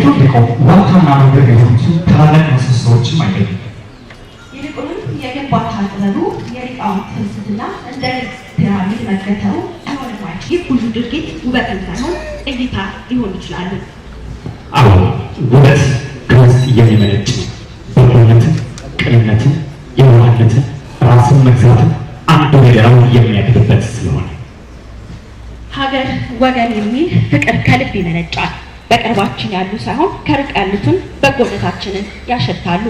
በኢትዮጵያ ዋልታና ማገር የሆኑት ታላላቅ ምሰሶዎችም አይደሉም። ይልቁንም የግንባታ ጥበቡ፣ የሊቃውንት ፍልስፍና እንደ ፒራሚድ መገተሩ ሊሆን የማይችል ይህ ሁሉ ድርጊት ውበትን ሳይሆን እይታ ሊሆን ይችላሉ። አዎ፣ ውበት ከውስጥ የሚመነጭ ነው። በጎነትን፣ ቅንነትን፣ የዋህነትን፣ ራስን መግዛትን አንዱ ሌላው የሚያድግበት ስለሆነ። ሀገር ወገን የሚል ፍቅር ከልብ ይመነጫል። በቅርባችን ያሉ ሳይሆን ከሩቅ ያሉትን በጎነታችንን ያሸታሉ።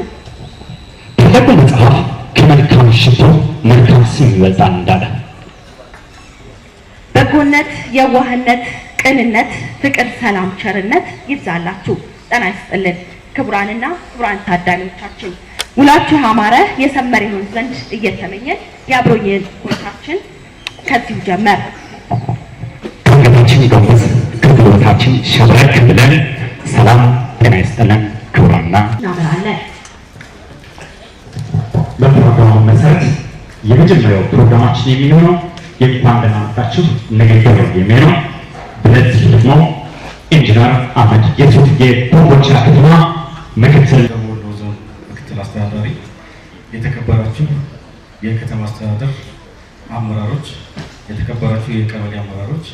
ታላቁ መጽሐፍ ከመልካም ሽቶ መልካም ስም ይበልጣል እንዳለ፣ በጎነት፣ የዋህነት፣ ቅንነት፣ ፍቅር፣ ሰላም፣ ቸርነት ይብዛላችሁ። ጤና ይስጥልን ክቡራንና ክቡራን ታዳሚዎቻችን፣ ውላችሁ ያማረ የሰመረ ይሆን ዘንድ እየተመኘን የአብሮኝ ቆይታችን ከዚሁ ጀመር። ከአንገታችን ጎንበስ ከጉልበታችን ሸብረክ ብለን ሰላም ጤና ይስጥልን ክቡራንና እናመራለን። በፕሮግራሙ መሰረት የመጀመሪያው ፕሮግራማችን የሚሆነው የእንኳን ደህና መጣችሁ ንግግር የሚሆነው። በዚህ ደግሞ ኢንጂነር አህመድ የሱፍ የኮምቦልቻ ከተማ ምክትል የወሎ ዞን ምክትል አስተዳዳሪ፣ የተከበራችሁ የከተማ አስተዳደር አመራሮች፣ የተከበራችሁ የቀበሌ አመራሮች፣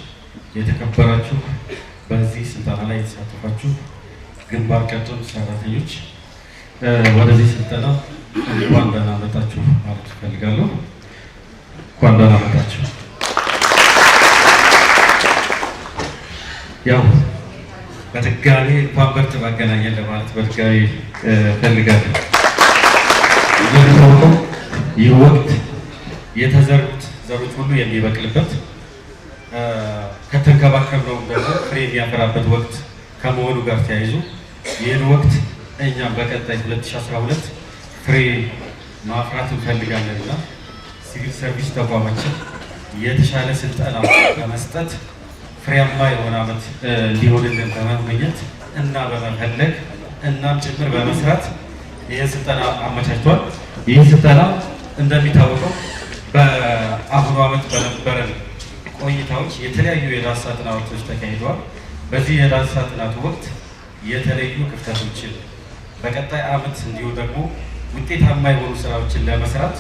የተከበራችሁ በዚህ ስልጠና ላይ የተሳተፋችሁ ግንባር ቀደም ሰራተኞች፣ ወደዚህ ስልጠና እንኳን ደህና መጣችሁ ማለት እፈልጋለሁ። እንኳን ደህና መጣችሁ። ያው በድጋሚ እንኳን በርጥብ አገናኘን ለማለት በድጋሚ እፈልጋለሁ። እንደሚታወቀው ይህ ወቅት የተዘሩት ዘሮች ሁሉ የሚበቅልበት፣ ከተንከባከብነው ደግሞ ፍሬ የሚያፈራበት ወቅት ከመሆኑ ጋር ተያይዞ ይህን ወቅት እኛም በቀጣይ 2012 ፍሬ ማፍራት እንፈልጋለን እና ሲቪል ሰርቪስ ተቋማችን የተሻለ ስልጠና በመስጠት ፍሬያማ የሆነ ዓመት እንዲሆንልን በመመኘት እና በመፈለግ እናም ጭምር በመስራት ይህን ስልጠና አመቻችቷል። ይህ ስልጠና እንደሚታወቀው በአሁኑ ዓመት በነበረን ቆይታዎች የተለያዩ የዳሰሳ ጥናቶች ተካሂደዋል። በዚህ የዳሰሳ ጥናቱ ወቅት የተለዩ ክፍተቶችን በቀጣይ ዓመት እንዲሁ ደግሞ ውጤታማ የሆኑ ስራዎችን ለመስራት፣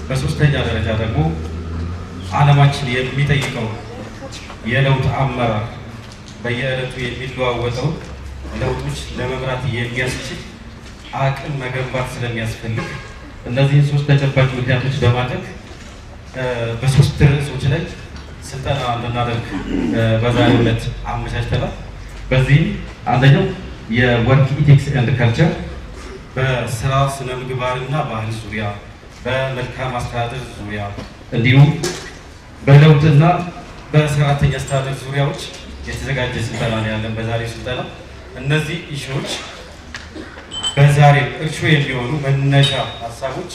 በሶስተኛ ደረጃ ደግሞ ዓለማችን የሚጠይቀው የለውጥ አመራር በየዕለቱ የሚለዋወጠው ለውጦች ለመምራት የሚያስችል አቅም መገንባት ስለሚያስፈልግ እነዚህን ሶስት ተጨባጭ ምክንያቶች በማድረግ በሶስት ርዕሶች ላይ ስልጠና እንድናደርግ በዛሬው ዕለት አመቻችተናል። በዚህም አንደኛው የ work ethics and culture፣ በስራ ስነ ምግባርና ባህል ዙሪያ፣ በመልካም አስተዳደር ዙሪያ እንዲሁም በለውጥና በሰራተኛ አስተዳደር ዙሪያዎች የተዘጋጀ ስልጠና ነው ያለን። በዛሬው ስልጠና እነዚህ issue ዎች በዛሬው እርሾ የሚሆኑ መነሻ ሀሳቦች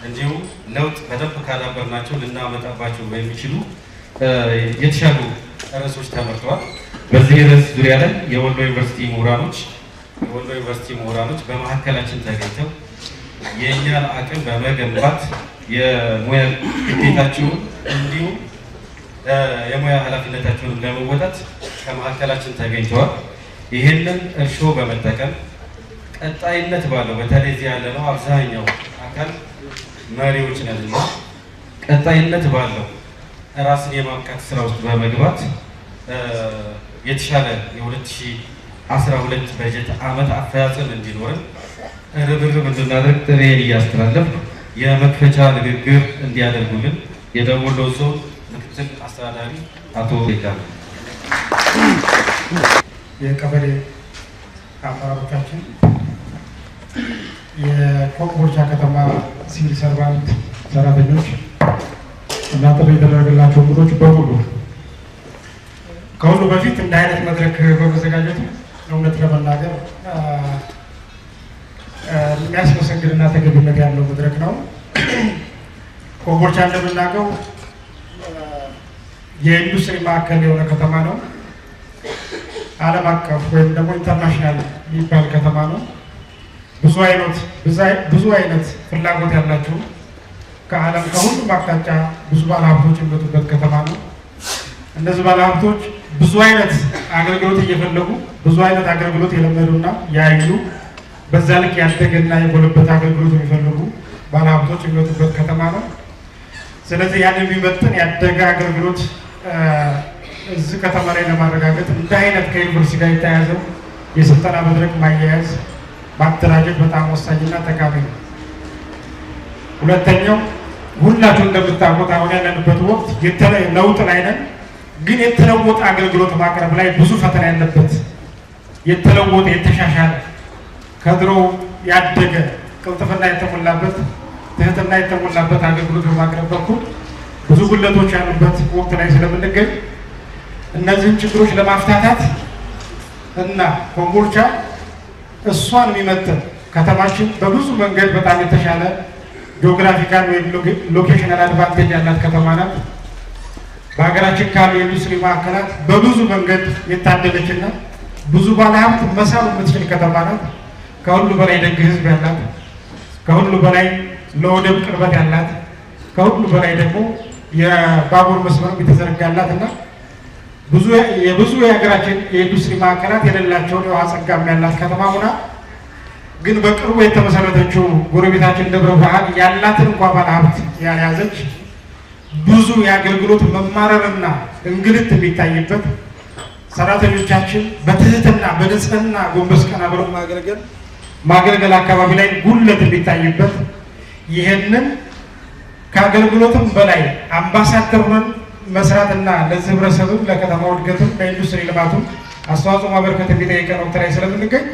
እንዲሁም ለውጥ በደንብ ካዳበርናቸው ልናመጣባቸው የሚችሉ የተሻሉ ርዕሶች ተመርጠዋል። በዚህ ርዕስ ዙሪያ ላይ የወሎ ዩኒቨርሲቲ ምሁራኖች በመካከላችን ተገኝተው የእኛን አቅም በመገንባት የሙያ ግዴታቸውን እንዲሁም የሙያ ኃላፊነታቸውን ለመወጣት ከመካከላችን ተገኝተዋል። ይህንን እርሾ በመጠቀም ቀጣይነት ባለው፣ በተለይ እዚህ ያለነው አብዛኛው አካል መሪዎች ነንና፣ ቀጣይነት ባለው ራስን የማብቃት ስራ ውስጥ በመግባት የተሻለ የ2012 በጀት ዓመት አፈጻጸም እንዲኖረን ርብርብ እንድናደርግ ጥሪዬን እያስተላለፍኩ የመክፈቻ ንግግር እንዲያደርጉልን የደቡብ ወሎ ዞን ምክትል አስተዳዳሪ አቶ ይጋሉ። የቀበሌ አመራሮቻችን፣ የኮምቦልቻ ከተማ civil servant ሰራተኞች እና ጥሪ የተደረገላቸው እንግዶች በሙሉ፣ ከሁሉ በፊት እንደ አይነት መድረክ በመዘጋጀቱ እውነት ለመናገር የሚያስመሰግንና ተገቢነት ያለው መድረክ ነው። ኮምቦልቻ እንደምናውቀው የኢንዱስትሪ ማዕከል የሆነ ከተማ ነው። ዓለም አቀፍ ወይም ደግሞ international የሚባል ከተማ ነው። ብዙ አይነት ፍላጎት ያላቸው ከዓለም ከሁሉም አቅጣጫ ብዙ ባለሀብቶች የሚመጡበት ከተማ ነው። እነዚህ ባለሀብቶች ብዙ አይነት አገልግሎት እየፈለጉ፣ ብዙ አይነት አገልግሎት የለመዱና ያዩ፣ በዛ ልክ ያደገና የጎለበት አገልግሎት የሚፈልጉ ባለሀብቶች የሚመጡበት ከተማ ነው። ስለዚህ ያን የሚመጥን ያደገ አገልግሎት እዚህ ከተማ ላይ ለማረጋገጥ እንደ አይነት ከዩኒቨርሲቲ ጋር የተያያዘው የስልጠና መድረክ ማያያዝ፣ ማደራጀት በጣም ወሳኝና ጠቃሚ ነው። ሁለተኛው ሁላችሁ እንደምታውቁት አሁን ያለንበት ወቅት የተለየ ለውጥ ላይ ነን። ግን የተለወጠ አገልግሎት ማቅረብ ላይ ብዙ ፈተና ያለበት፣ የተለወጠ፣ የተሻሻለ፣ ከድሮ ያደገ፣ ቅልጥፍና የተሞላበት፣ ትህትና የተሞላበት አገልግሎት በማቅረብ በኩል ብዙ ጉድለቶች ያሉበት ወቅት ላይ ስለምንገኝ እነዚህን ችግሮች ለማፍታታት እና ኮምቦልቻ እሷን የሚመጥን፣ ከተማችን በብዙ መንገድ በጣም የተሻለ geographical ወይም locational advantage ያላት ከተማ ናት። በሀገራችን ካሉ የኢንዱስትሪ ማዕከላት በብዙ መንገድ የታደለችና ብዙ ባለሀብት መሳብ የምትችል ከተማ ናት። ከሁሉ በላይ ደግ ሕዝብ ያላት፣ ከሁሉ በላይ ለወደብ ቅርበት ያላት፣ ከሁሉ በላይ ደግሞ የባቡር መስመር የተዘረጋላት እና ብዙ የብዙ የሀገራችን የኢንዱስትሪ ማዕከላት የሌላቸውን የውሃ ጸጋም ያላት ከተማ ሆና ግን በቅርቡ የተመሰረተችው ጎረቤታችን ደብረ ብርሃን ያላትን እንኳ ባለሀብት ያልያዘች፣ ብዙ የአገልግሎት መማረርና እንግልት የሚታይበት፣ ሰራተኞቻችን በትህትና በንጽህና ጎንበስ ቀና ብለው ማገልገል አካባቢ ላይ ጉድለት የሚታይበት፣ ይህንን ከአገልግሎትም በላይ አምባሳደር ሆነን መስራትና ለዚህ ህብረተሰብም ለከተማው እድገትም ለኢንዱስትሪ ልማቱም አስተዋጽኦ ማበርከት የሚጠይቀን ወቅት ላይ ስለምንገኝ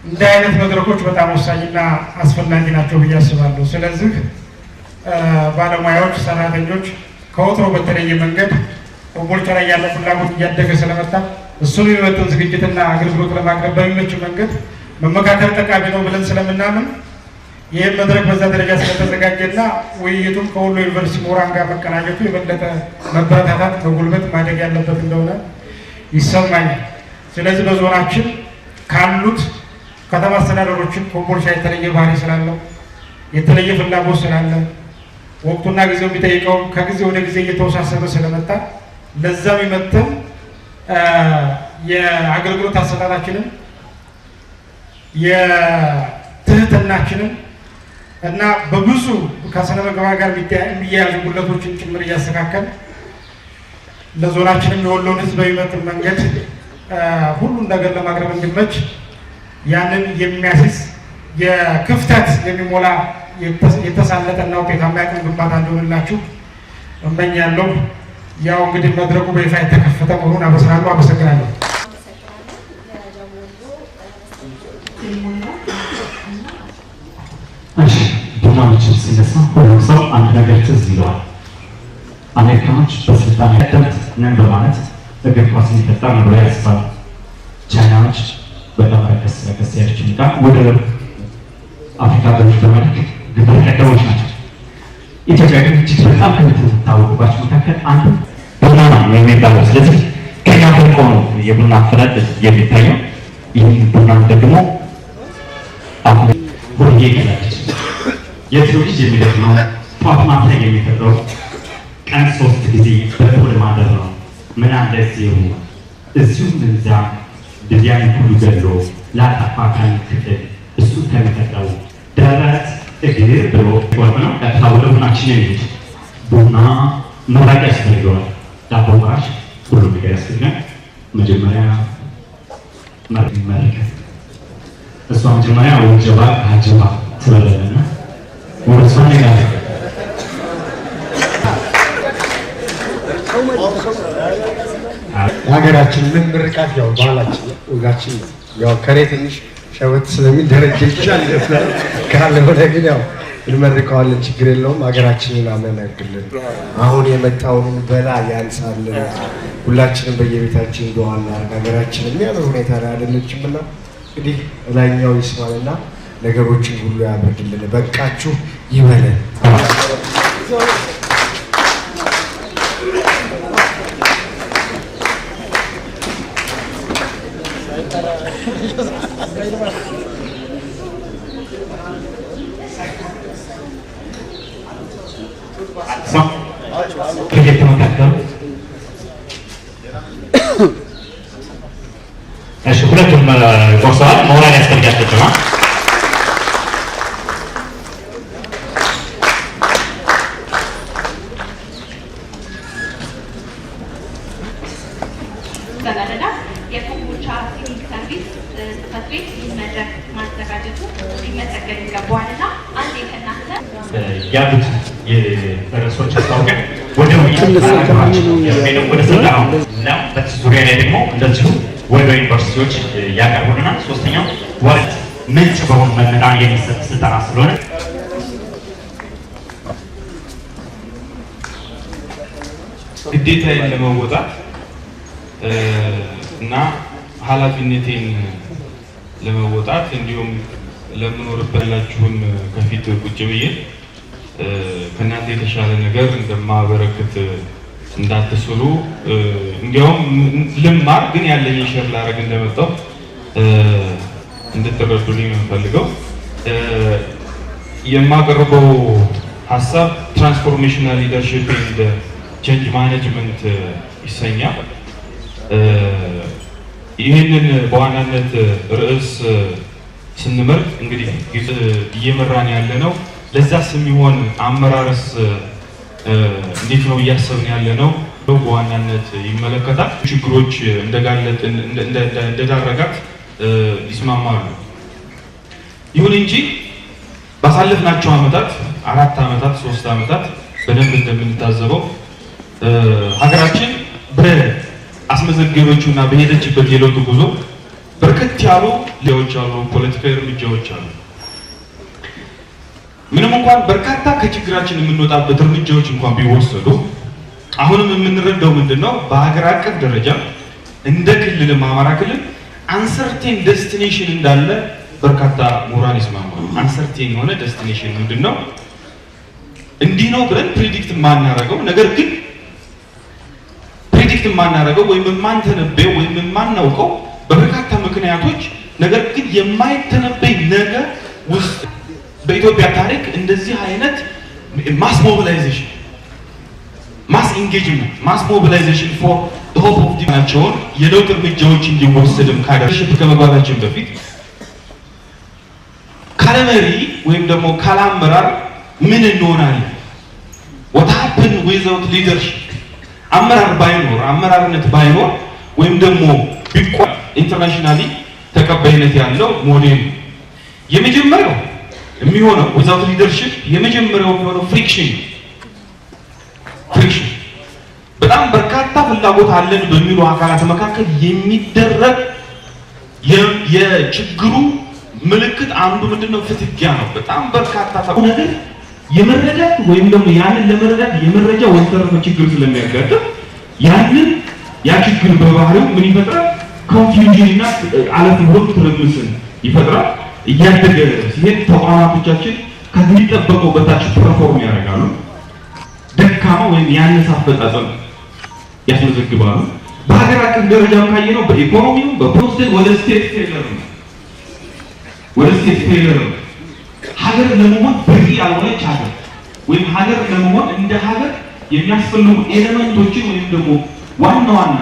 እንዲህ አይነት መድረኮች በጣም ወሳኝና አስፈላጊ ናቸው ብዬ አስባለሁ። ስለዚህ ባለሙያዎች፣ ሰራተኞች ከወትሮ በተለየ መንገድ ኮምቦልቻ ላይ ያለው ፍላጎት እያደገ ስለመጣ እሱን የሚመጥን ዝግጅትና አገልግሎት ለማቅረብ በሚመች መንገድ መመካከር ጠቃሚ ነው ብለን ስለምናምን ይህም መድረክ በዛ ደረጃ ስለተዘጋጀና ውይይቱም ከወሎ ዩኒቨርሲቲ ምሁራን ጋር መቀናጀቱ የበለጠ መበረታታት፣ መጎልበት፣ ማደግ ያለበት እንደሆነ ይሰማኛል። ስለዚህ በዞናችን ካሉት ከተማ አስተዳደሮችን ኮምቦልቻ የተለየ ባህሪ ስላለው፣ የተለየ ፍላጎት ስላለ፣ ወቅቱና ጊዜው የሚጠይቀው ከጊዜ ወደ ጊዜ እየተወሳሰበ ስለመጣ ለዛ የሚመጥን የአገልግሎት አሰጣጣችንን፣ የትህትናችንን እና በብዙ ከስነ ምግባር ጋር የሚያያዙ ጉድለቶችን ጭምር እያስተካከል ለዞናችንም የወሎን ሕዝብ በሚመጥን መንገድ ሁሉን ነገር ለማቅረብ እንዲመች ያንን የሚያስይዝ፣ የክፍተት የሚሞላ፣ የተሳለጠና ውጤታማ የአቅም ግንባታ እንዲሆንላችሁ እመኛለሁ። ያው እንግዲህ መድረኩ በይፋ የተከፈተ መሆኑን አበስራለሁ። አመሰግናለሁ። እሺ፣ ቡና መቼም ሲነሳ ሁሉም ሰው አንድ ነገር ትዝ ይለዋል። አሜሪካኖች በስልጣን ቀደምት ነን በማለት እግር ኳስ ሊፈጠር ነው ብለው ያስባሉ። ቻይናዎች በጣም ረከስ ረከስ ያለችን ዕቃ ወደ አፍሪካ ሀገሮች በመልክ ግንባር ቀደሞች ናቸው። ኢትዮጵያ ግን እጅግ በጣም ከምትታወቅባቸው መካከል አንዱ ቡና ነው የሚባለው። ስለዚህ ከኛ ፈልቆ ነው የቡና አፈላል የሚታየው። ይህን ቡናን ደግሞ አሁን ሁርጌ ይቀላለች። የሰው ልጅ የሚደክመው፣ ጠዋት ማታ የሚፈጥረው፣ ቀን ሶስት ጊዜ በቶል ማደር ነው። ምን አለ እዚሁ እዚሁም እዛ ጊዜያን ሁሉ ገድሎ ላጠፋ አካል ክፍል እሱ ከሚፈጥረው ደረት እግር ብሎ ቆርጥ ነው። ቀጥታ ወደ ቡናችን የሚሄድ ቡና መራቅ ያስፈልገዋል። ዳቦ ቆራሽ ሁሉም ነገር ያስፈልጋል። መጀመሪያ መመልከት እሷ መጀመሪያ ወጀባ አጀባ ትበለና ወደ እሷ እንሄዳለን። የሀገራችን ምን ምርቃት ያው ባህላችን ወጋችን ነው። ያው ከሬ ትንሽ ሸበት ስለሚል ደረጀ ይቻል ይመስላል። ካልሆነ ግን ያው እንመርቀዋለን፣ ችግር የለውም። ሀገራችንን አመን ያድርግልን። አሁን የመጣውን በላ ያንሳልን። ሁላችንም በየቤታችን ዱዓ እናድርግ። ሀገራችን የሚያምር ሁኔታ ላይ አይደለችም እና እንግዲህ ላይኛው ይስማንና ነገሮችን ሁሉ ያብርድልን። በቃችሁ ይበለን። ሰው እየተመካከሩ እሺ፣ ሁለቱም ቆርሰዋል። ሞራል ያስፈልጋል። ጭብጨባ። በመረዳት የኮምቦልቻ ሲቪል ሰርቪስ ጽሕፈት ቤት ይህ መድረክ ማዘጋጀቱ ሊመሰገን ይገባዋልና አንዴ ከእናንተ ያሉት ርዕሶች አስታውቀን ወደ ውይይት ወደ ስልጠናው እና በዚህ ዙሪያ ላይ ደግሞ እንደዚሁ ወደ ዩኒቨርሲቲዎች ያቀርቡልናል። ሶስተኛው ወቅት ምንጭ በሆኑ መምህራን የሚሰጥ ስልጠና ስለሆነ ግዴታዬን ለመወጣት እና ኃላፊነቴን ለመወጣት እንዲሁም ለምኖርበት ያላችሁን ከፊት ቁጭ ብዬ ከእናንተ የተሻለ ነገር እንደማበረክት እንዳትስሉ፣ እንዲያውም ልማር ግን ያለኝን share ላደርግ እንደመጣሁ እንድትረዱልኝ ነው የምፈልገው። የማቀርበው ሀሳብ transformational leadership and change management ይሰኛል። ይህንን በዋናነት ርዕስ ስንመርጥ እንግዲህ እየመራን ያለ ነው፣ ለዛስ የሚሆን አመራርስ እንዴት ነው እያሰብን ያለ ነው በዋናነት ይመለከታል። ችግሮች እንደጋለጥ እንደዳረጋት ይስማማሉ። ይሁን እንጂ ባሳለፍናቸው ዓመታት፣ 4 ዓመታት፣ 3 ዓመታት በደንብ እንደምንታዘበው ሀገራችን በአስመዘገበችው እና በሄደችበት የለውጥ ጉዞ በርከት ያሉ ሌዎች አሉ፣ ፖለቲካዊ እርምጃዎች አሉ። ምንም እንኳን በርካታ ከችግራችን የምንወጣበት እርምጃዎች እንኳን ቢወሰዱ አሁንም የምንረዳው ምንድን ነው? በሀገር አቀፍ ደረጃ እንደ ክልልም አማራ ክልል uncertain destination እንዳለ በርካታ ምሁራን ይስማማሉ። Uncertain የሆነ destination ምንድን ነው? እንዲህ ነው ብለን predict የማናደርገው፣ ነገር ግን predict የማናደርገው ወይም የማንተነበየው ወይም የማናውቀው በበርካታ ምክንያቶች፣ ነገር ግን የማይተነበይ ነገር ውስጥ በኢትዮጵያ ታሪክ እንደዚህ አይነት mass mobilization፣ mass engagement፣ mass mobilization for hope of ናቸውን የለውጥ እርምጃዎች እንዲወሰድም ካደረሽፕ ከመግባታችን በፊት ካለመሪ ወይም ደግሞ ካለአመራር ምን እንሆናለን? What happen without leadership? አመራር ባይኖር፣ አመራርነት ባይኖር ወይም ደግሞ ቢቋ internationally ተቀባይነት ያለው ሞዴል የመጀመሪያው የሚሆነው without leadership የመጀመሪያው የሚሆነው friction። Friction በጣም በርካታ ፍላጎት አለን በሚሉ አካላት መካከል የሚደረግ የችግሩ ምልክት አንዱ ምንድነው? ፍትጊያ ነው። በጣም በርካታ ነገር የመረዳት ወይም ደግሞ ያንን ለመረዳት የመረጃ ወዘተረፈ ችግር ስለሚያጋጥም ያንን ያ ችግር በባህሪው ምን ይፈጥራል? Confusion እና አለፍ ብሎ ትርምስን ይፈጥራል። እያደገ ሲሄድ ተቋማቶቻችን ከሚጠበቀው በታች perform ያደርጋሉ። ደካማ ወይም ያነሰ አፈጻጸም ያስመዘግባሉ። በሀገር አቀፍ ደረጃም ካየነው በኢኮኖሚው በፕሮስቴት ወደ state failure ነው። ወደ state failure ነው። ሀገር ለመሆን በቂ ያልሆነች ሀገር ወይም ሀገር ለመሆን እንደ ሀገር የሚያስፈልጉ element ኦችን ወይም ደግሞ ዋና ዋና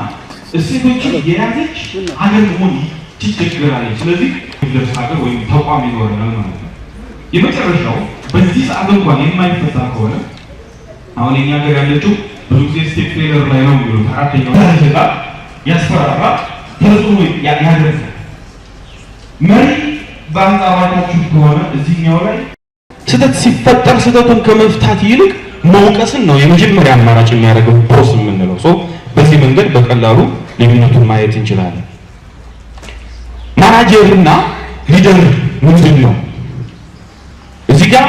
እሴቶችን የያዘች ሀገር መሆን ትቸገራለች። ስለዚህ የሚደርስ ሀገር ወይም ተቋም ይኖረናል ማለት ነው። የመጨረሻው በዚህ ሰዓት እንኳን የማይፈታ ከሆነ አሁን የኛ ሀገር ያለችው ብዙ ጊዜ state failure ላይ ነው የሚሉት። አራተኛው ይሰጣል፣ ያስፈራራል፣ ተጽዕኖ ያደርሳል። መሪ በአንጻሩ ከሆነ እዚህኛው ላይ ስህተት ሲፈጠር ስህተቱን ከመፍታት ይልቅ መውቀስን ነው የመጀመሪያ አማራጭ የሚያደርገው boss የምንለው ሰው። በዚህ መንገድ በቀላሉ ልዩነቱን ማየት እንችላለን። ማናጀር እና leader ምንድን ነው? እዚህ ጋር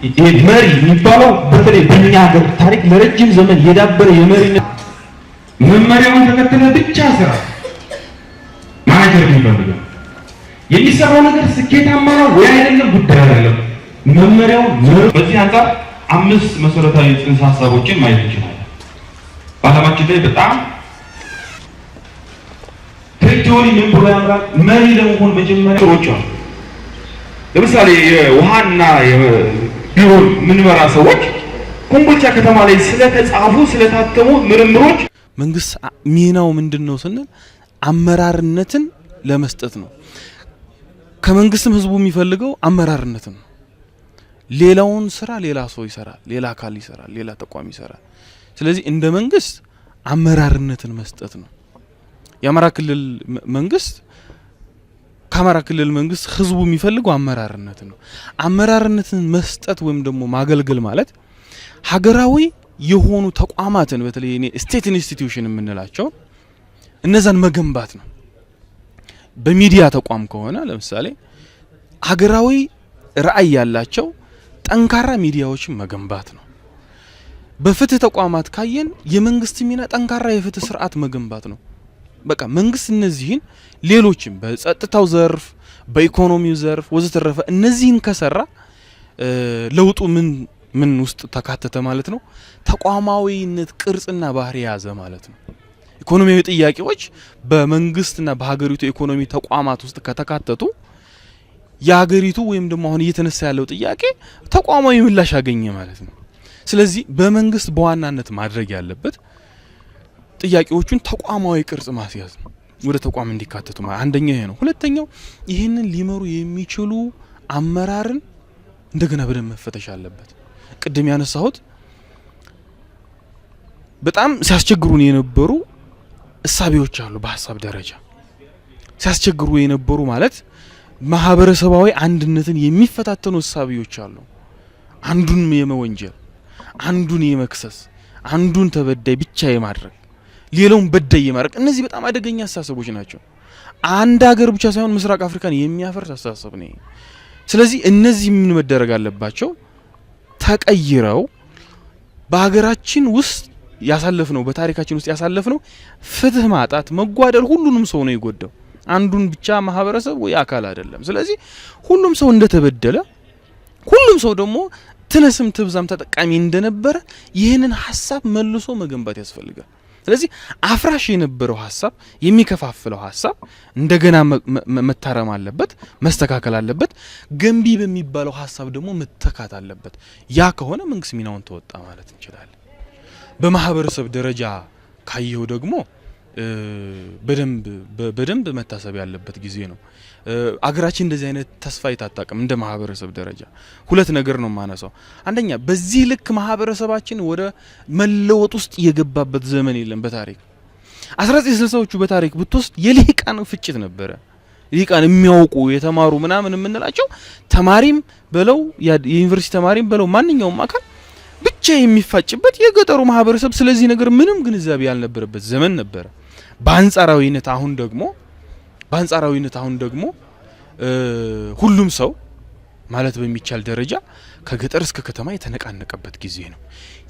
ይሄ መሪ የሚባለው በተለይ በእኛ ሀገር ታሪክ ለረጅም ዘመን የዳበረ የመሪነት መመሪያውን ተከትለ ብቻ ስራ ማናጀር የሚፈልገው የሚሰራው ነገር ስኬታማ ነው ወይ አይደለም ጉዳይ አይደለም። መመሪያው በዚህ አንጻር አምስት መሰረታዊ ጽንሰ ሀሳቦችን ማየት እንችላለን። በዓለማችን ላይ በጣም trait theory ምን ብሎ ያምራል? መሪ ለመሆን መጀመሪያ ጥሮች አሉ። ለምሳሌ የውሃና ቢሮ የምንመራ ሰዎች ኮምቦልቻ ከተማ ላይ ስለተጻፉ ስለታተሙ ምርምሮች መንግስት ሚናው ምንድን ነው ስንል አመራርነትን ለመስጠት ነው። ከመንግስትም ህዝቡ የሚፈልገው አመራርነትን ነው። ሌላውን ስራ ሌላ ሰው ይሰራል፣ ሌላ አካል ይሰራል፣ ሌላ ተቋም ይሰራል። ስለዚህ እንደ መንግስት አመራርነትን መስጠት ነው። የአማራ ክልል መንግስት ከአማራ ክልል መንግስት ህዝቡ የሚፈልገው አመራርነትን ነው። አመራርነትን መስጠት ወይም ደግሞ ማገልገል ማለት ሀገራዊ የሆኑ ተቋማትን፣ በተለይ እኔ state institution የምንላቸው፣ እነዛን መገንባት ነው። በሚዲያ ተቋም ከሆነ ለምሳሌ ሀገራዊ ራዕይ ያላቸው ጠንካራ ሚዲያዎችን መገንባት ነው። በፍትህ ተቋማት ካየን የመንግስት ሚና ጠንካራ የፍትህ ስርዓት መገንባት ነው። በቃ መንግስት እነዚህን፣ ሌሎችም በጸጥታው ዘርፍ፣ በኢኮኖሚው ዘርፍ ወዘተረፈ እነዚህን ከሰራ ለውጡ ምን ምን ውስጥ ተካተተ ማለት ነው? ተቋማዊነት ቅርጽና ባህሪ የያዘ ማለት ነው። ኢኮኖሚያዊ ጥያቄዎች በመንግስትና በሀገሪቱ የኢኮኖሚ ተቋማት ውስጥ ከተካተቱ የሀገሪቱ ወይም ደግሞ አሁን እየተነሳ ያለው ጥያቄ ተቋማዊ ምላሽ አገኘ ማለት ነው። ስለዚህ በመንግስት በዋናነት ማድረግ ያለበት ጥያቄዎቹን ተቋማዊ ቅርጽ ማስያዝ ነው፣ ወደ ተቋም እንዲካተቱ ማለት አንደኛው ይሄ ነው። ሁለተኛው ይህንን ሊመሩ የሚችሉ አመራርን እንደገና በደንብ መፈተሽ አለበት። ቅድም ያነሳሁት በጣም ሲያስቸግሩን የነበሩ እሳቤዎች አሉ። በሀሳብ ደረጃ ሲያስቸግሩ የነበሩ ማለት ማህበረሰባዊ አንድነትን የሚፈታተኑ እሳቤዎች አሉ። አንዱን የመወንጀል፣ አንዱን የመክሰስ፣ አንዱን ተበዳይ ብቻ የማድረግ፣ ሌላውን በዳይ የማድረግ፣ እነዚህ በጣም አደገኛ አስተሳሰቦች ናቸው። አንድ ሀገር ብቻ ሳይሆን ምስራቅ አፍሪካን የሚያፈርስ አስተሳሰብ ነው። ስለዚህ እነዚህ ምን መደረግ አለባቸው? ተቀይረው በሀገራችን ውስጥ ያሳለፍነው፣ በታሪካችን ውስጥ ያሳለፍነው ፍትህ ማጣት፣ መጓደል ሁሉንም ሰው ነው የጎዳው። አንዱን ብቻ ማህበረሰብ ወይ አካል አይደለም። ስለዚህ ሁሉም ሰው እንደተበደለ፣ ሁሉም ሰው ደግሞ ትነስም ትብዛም ተጠቃሚ እንደነበረ ይህንን ሀሳብ መልሶ መገንባት ያስፈልጋል። ስለዚህ አፍራሽ የነበረው ሀሳብ፣ የሚከፋፍለው ሀሳብ እንደገና መታረም አለበት፣ መስተካከል አለበት። ገንቢ በሚባለው ሀሳብ ደግሞ መተካት አለበት። ያ ከሆነ መንግስት ሚናውን ተወጣ ማለት እንችላለን። በማህበረሰብ ደረጃ ካየው ደግሞ በደንብ በደንብ መታሰብ ያለበት ጊዜ ነው። አገራችን እንደዚህ አይነት ተስፋ አይታጣቅም። እንደ ማህበረሰብ ደረጃ ሁለት ነገር ነው የማነሳው። አንደኛ በዚህ ልክ ማህበረሰባችን ወደ መለወጥ ውስጥ የገባበት ዘመን የለም በታሪክ። 1960ዎቹ በታሪክ ብትወስድ የልሂቃን ፍጭት ነበረ። ልሂቃን፣ የሚያውቁ፣ የተማሩ ምናምን የምንላቸው፣ ተማሪም በለው የዩኒቨርሲቲ ተማሪም በለው ማንኛውም አካል ብቻ የሚፋጭበት፣ የገጠሩ ማህበረሰብ ስለዚህ ነገር ምንም ግንዛቤ ያልነበረበት ዘመን ነበረ። በአንጻራዊነት አሁን ደግሞ ሁሉም ሰው ማለት በሚቻል ደረጃ ከገጠር እስከ ከተማ የተነቃነቀበት ጊዜ ነው።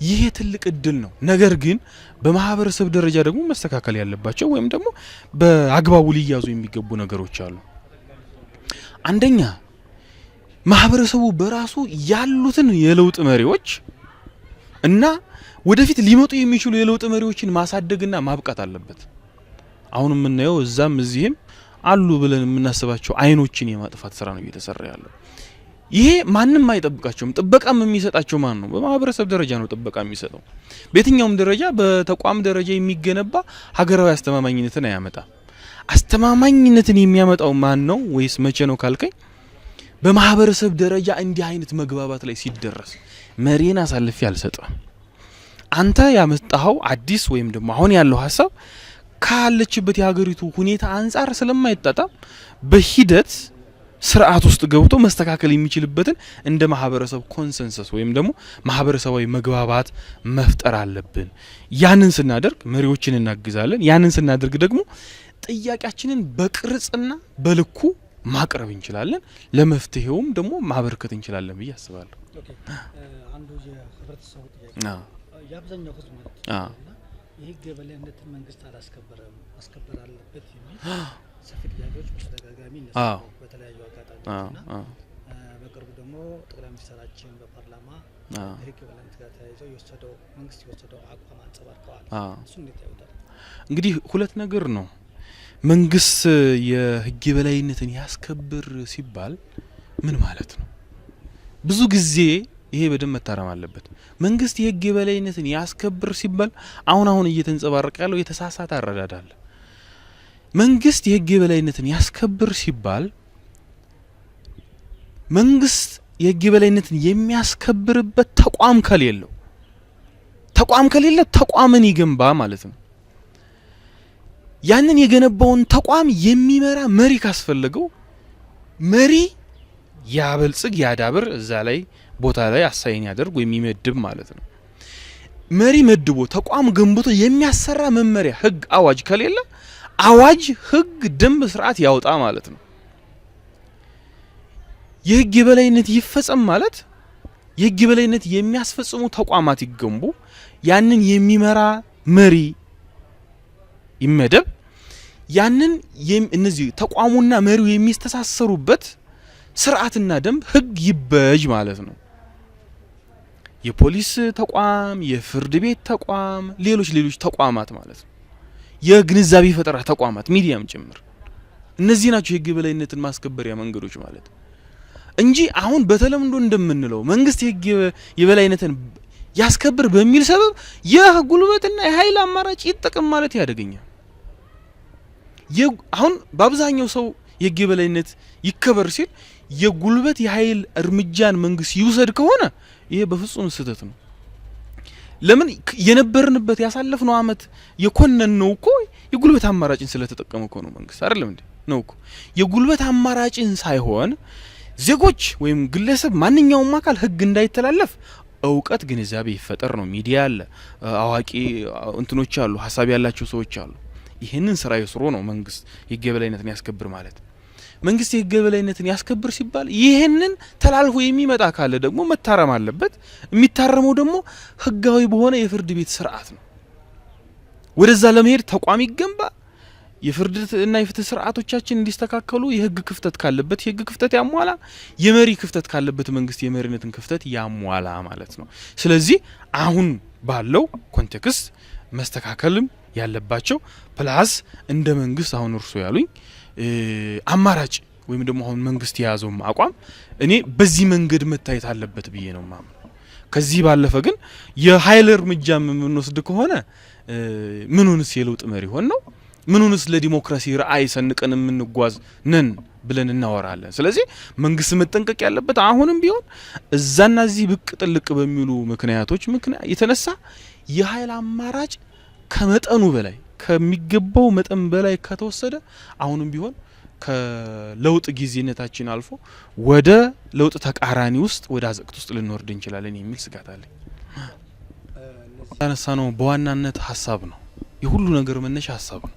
ይሄ ትልቅ እድል ነው። ነገር ግን በማህበረሰብ ደረጃ ደግሞ መስተካከል ያለባቸው ወይም ደግሞ በአግባቡ ሊያዙ የሚገቡ ነገሮች አሉ። አንደኛ ማህበረሰቡ በራሱ ያሉትን የለውጥ መሪዎች እና ወደፊት ሊመጡ የሚችሉ የለውጥ መሪዎችን ማሳደግና ማብቃት አለበት። አሁን የምናየው እዛም እዚህም አሉ ብለን የምናስባቸው አይኖችን የማጥፋት ስራ ነው እየተሰራ ያለው። ይሄ ማንም አይጠብቃቸውም። ጥበቃም የሚሰጣቸው ማን ነው? በማህበረሰብ ደረጃ ነው ጥበቃ የሚሰጠው። በየትኛውም ደረጃ በተቋም ደረጃ የሚገነባ ሀገራዊ አስተማማኝነትን አያመጣም። አስተማማኝነትን የሚያመጣው ማን ነው ወይስ መቼ ነው ካልከኝ፣ በማህበረሰብ ደረጃ እንዲህ አይነት መግባባት ላይ ሲደረስ፣ መሪን አሳልፌ አልሰጥም፣ አንተ ያመጣኸው አዲስ ወይም ደግሞ አሁን ያለው ሀሳብ ካለችበት የሀገሪቱ ሁኔታ አንጻር ስለማይጣጣም በሂደት ስርዓት ውስጥ ገብቶ መስተካከል የሚችልበትን እንደ ማህበረሰብ consensus ወይም ደግሞ ማህበረሰባዊ መግባባት መፍጠር አለብን። ያንን ስናደርግ መሪዎችን እናግዛለን። ያንን ስናደርግ ደግሞ ጥያቄያችንን በቅርጽና በልኩ ማቅረብ እንችላለን። ለመፍትሄውም ደግሞ ማበርከት እንችላለን ብዬ አስባለሁ። አንዱ የህብረተሰቡ ጥያቄ፣ የአብዛኛው ህዝብ ማለት እና የህግ የበላይነትን መንግስት አላስከበረም፣ ማስከበር አለበት የሚል ሰፊ ጥያቄዎች በተደጋጋሚ ይነሳሉ በተለያዩ አጋጣሚዎች። እና በቅርቡ ደግሞ ጠቅላይ ሚኒስትራችን በፓርላማ ከህግ የበላይነት ጋር ተያይዘው የወሰደው መንግስት የወሰደው አቋም አንጸባርቀዋል። እሱ እንዴት ያዩታል? እንግዲህ ሁለት ነገር ነው። መንግስት የህግ የበላይነትን ያስከብር ሲባል ምን ማለት ነው? ብዙ ጊዜ ይሄ በደንብ መታረም አለበት። መንግስት የህግ የበላይነትን ያስከብር ሲባል አሁን አሁን እየተንጸባረቀ ያለው የተሳሳተ አረዳድ አለ። መንግስት የህግ የበላይነትን ያስከብር ሲባል መንግስት የህግ የበላይነትን የሚያስከብርበት ተቋም ከሌለው፣ ተቋም ከሌለ ተቋምን ይገንባ ማለት ነው። ያንን የገነባውን ተቋም የሚመራ መሪ ካስፈለገው መሪ ያበልጽግ፣ ያዳብር፣ እዛ ላይ ቦታ ላይ assign ያደርግ ወይም ይመድብ ማለት ነው። መሪ መድቦ ተቋም ገንብቶ የሚያሰራ መመሪያ፣ ህግ፣ አዋጅ ከሌለ አዋጅ፣ ህግ፣ ደንብ፣ ስርዓት ያውጣ ማለት ነው። የህግ የበላይነት ይፈጸም ማለት የህግ የበላይነት የሚያስፈጽሙ ተቋማት ይገንቡ፣ ያንን የሚመራ መሪ ይመደብ፣ ያንን እነዚህ ተቋሙና መሪው የሚስተሳሰሩበት ስርዓትና ደንብ፣ ህግ ይበጅ ማለት ነው። የፖሊስ ተቋም፣ የፍርድ ቤት ተቋም፣ ሌሎች ሌሎች ተቋማት ማለት ነው። የግንዛቤ ፈጠራ ተቋማት፣ ሚዲያም ጭምር፣ እነዚህ ናቸው የህግ የበላይነትን ማስከበሪያ መንገዶች ማለት እንጂ አሁን በተለምዶ እንደምንለው መንግስት የህግ የበላይነትን ያስከብር በሚል ሰበብ የጉልበትና የኃይል አማራጭ ይጠቀም ማለት ያደገኛል። አሁን በአብዛኛው ሰው የህግ የበላይነት ይከበር ሲል የጉልበት የኃይል እርምጃን መንግስት ይውሰድ ከሆነ ይሄ በፍጹም ስህተት ነው። ለምን የነበርንበት ያሳለፍነው አመት የኮነነው እኮ የጉልበት አማራጭን ስለተጠቀመ እኮ ነው መንግስት፣ አይደለም እንዴ? ነው እኮ። የጉልበት አማራጭን ሳይሆን ዜጎች ወይም ግለሰብ ማንኛውም አካል ህግ እንዳይተላለፍ እውቀት ግንዛቤ ይፈጠር ነው። ሚዲያ አለ፣ አዋቂ እንትኖች አሉ፣ ሀሳብ ያላቸው ሰዎች አሉ። ይህንን ስራ ይስሩ ነው መንግስት የህግ የበላይነትን ያስከብር ማለት። መንግስት የህግ የበላይነትን ያስከብር ሲባል ይህንን ተላልፎ የሚመጣ ካለ ደግሞ መታረም አለበት። የሚታረመው ደግሞ ህጋዊ በሆነ የፍርድ ቤት ስርዓት ነው። ወደዛ ለመሄድ ተቋም ይገንባ። የፍርድ እና የፍትህ ስርዓቶቻችን እንዲስተካከሉ የህግ ክፍተት ካለበት የህግ ክፍተት ያሟላ፣ የመሪ ክፍተት ካለበት መንግስት የመሪነትን ክፍተት ያሟላ ማለት ነው። ስለዚህ አሁን ባለው context መስተካከልም ያለባቸው plus እንደ መንግስት አሁን እርሶ ያሉኝ አማራጭ ወይም ደግሞ አሁን መንግስት የያዘው አቋም እኔ በዚህ መንገድ መታየት አለበት ብዬ ነው የማምነው። ከዚህ ባለፈ ግን የኃይል እርምጃ የምንወስድ ከሆነ ምኑንስ የለውጥ መሪ ሆን ነው? ምኑንስ ለዲሞክራሲ ራዕይ ሰንቀን የምንጓዝ ነን ብለን እናወራለን? ስለዚህ መንግስት መጠንቀቅ ያለበት አሁንም ቢሆን እዛና እዚህ ብቅ ጥልቅ በሚሉ ምክንያቶች የተነሳ የኃይል አማራጭ ከመጠኑ በላይ፣ ከሚገባው መጠን በላይ ከተወሰደ አሁንም ቢሆን ከለውጥ ጊዜነታችን አልፎ ወደ ለውጥ ተቃራኒ ውስጥ፣ ወደ አዘቅት ውስጥ ልንወርድ እንችላለን የሚል ስጋት አለኝ። ያነሳ ነው በዋናነት ሀሳብ ነው። የሁሉ ነገር መነሻ ሀሳብ ነው።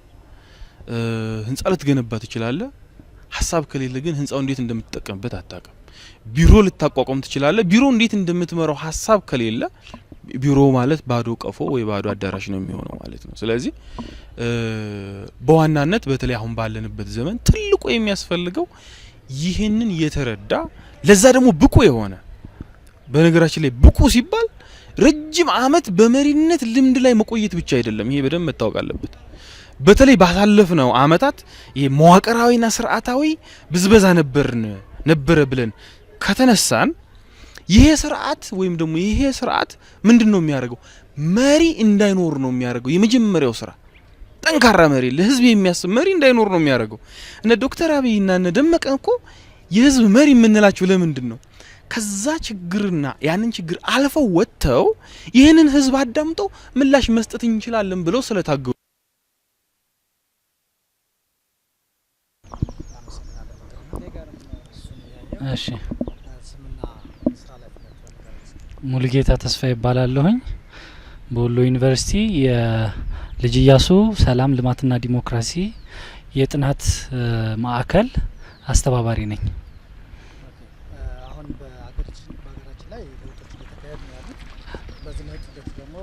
ህንጻ ልትገነባ ትችላለህ። ሀሳብ ከሌለ ግን ህንጻው እንዴት እንደምትጠቀምበት አታውቅም። ቢሮ ልታቋቋም ትችላለህ። ቢሮ እንዴት እንደምትመራው ሀሳብ ከሌለ ቢሮ ማለት ባዶ ቀፎ ወይ ባዶ አዳራሽ ነው የሚሆነው ማለት ነው። ስለዚህ በዋናነት በተለይ አሁን ባለንበት ዘመን ትልቁ የሚያስፈልገው ይህንን የተረዳ፣ ለዛ ደግሞ ብቁ የሆነ፣ በነገራችን ላይ ብቁ ሲባል ረጅም አመት በመሪነት ልምድ ላይ መቆየት ብቻ አይደለም። ይሄ በደንብ መታወቅ አለበት። በተለይ ባሳለፍነው አመታት ይሄ መዋቅራዊና ስርዓታዊ ብዝበዛ ነበረ ብለን ከተነሳን ይሄ ስርዓት ወይም ደግሞ ይሄ ስርዓት ምንድን ነው የሚያደርገው? መሪ እንዳይኖር ነው የሚያደርገው። የመጀመሪያው ስራ ጠንካራ መሪ፣ ለህዝብ የሚያስብ መሪ እንዳይኖር ነው የሚያደርገው። እነ ዶክተር አብይና እነ ደመቀ እኮ የህዝብ መሪ የምንላቸው ለምንድን ነው? ከዛ ችግርና ያንን ችግር አልፈው ወጥተው ይህንን ህዝብ አዳምጠው ምላሽ መስጠት እንችላለን ብለው ስለታገሉ። እሺ፣ ሙሉጌታ ተስፋ ይባላለሁኝ። በወሎ ዩኒቨርሲቲ የልጅ ኢያሱ ሰላም ልማትና ዲሞክራሲ የጥናት ማዕከል አስተባባሪ ነኝ። አሁን በሀገራችን ላይ ለውጦች እየተካሄዱ ነው ያሉት። በዚህ ለውጥ ሂደት ደግሞ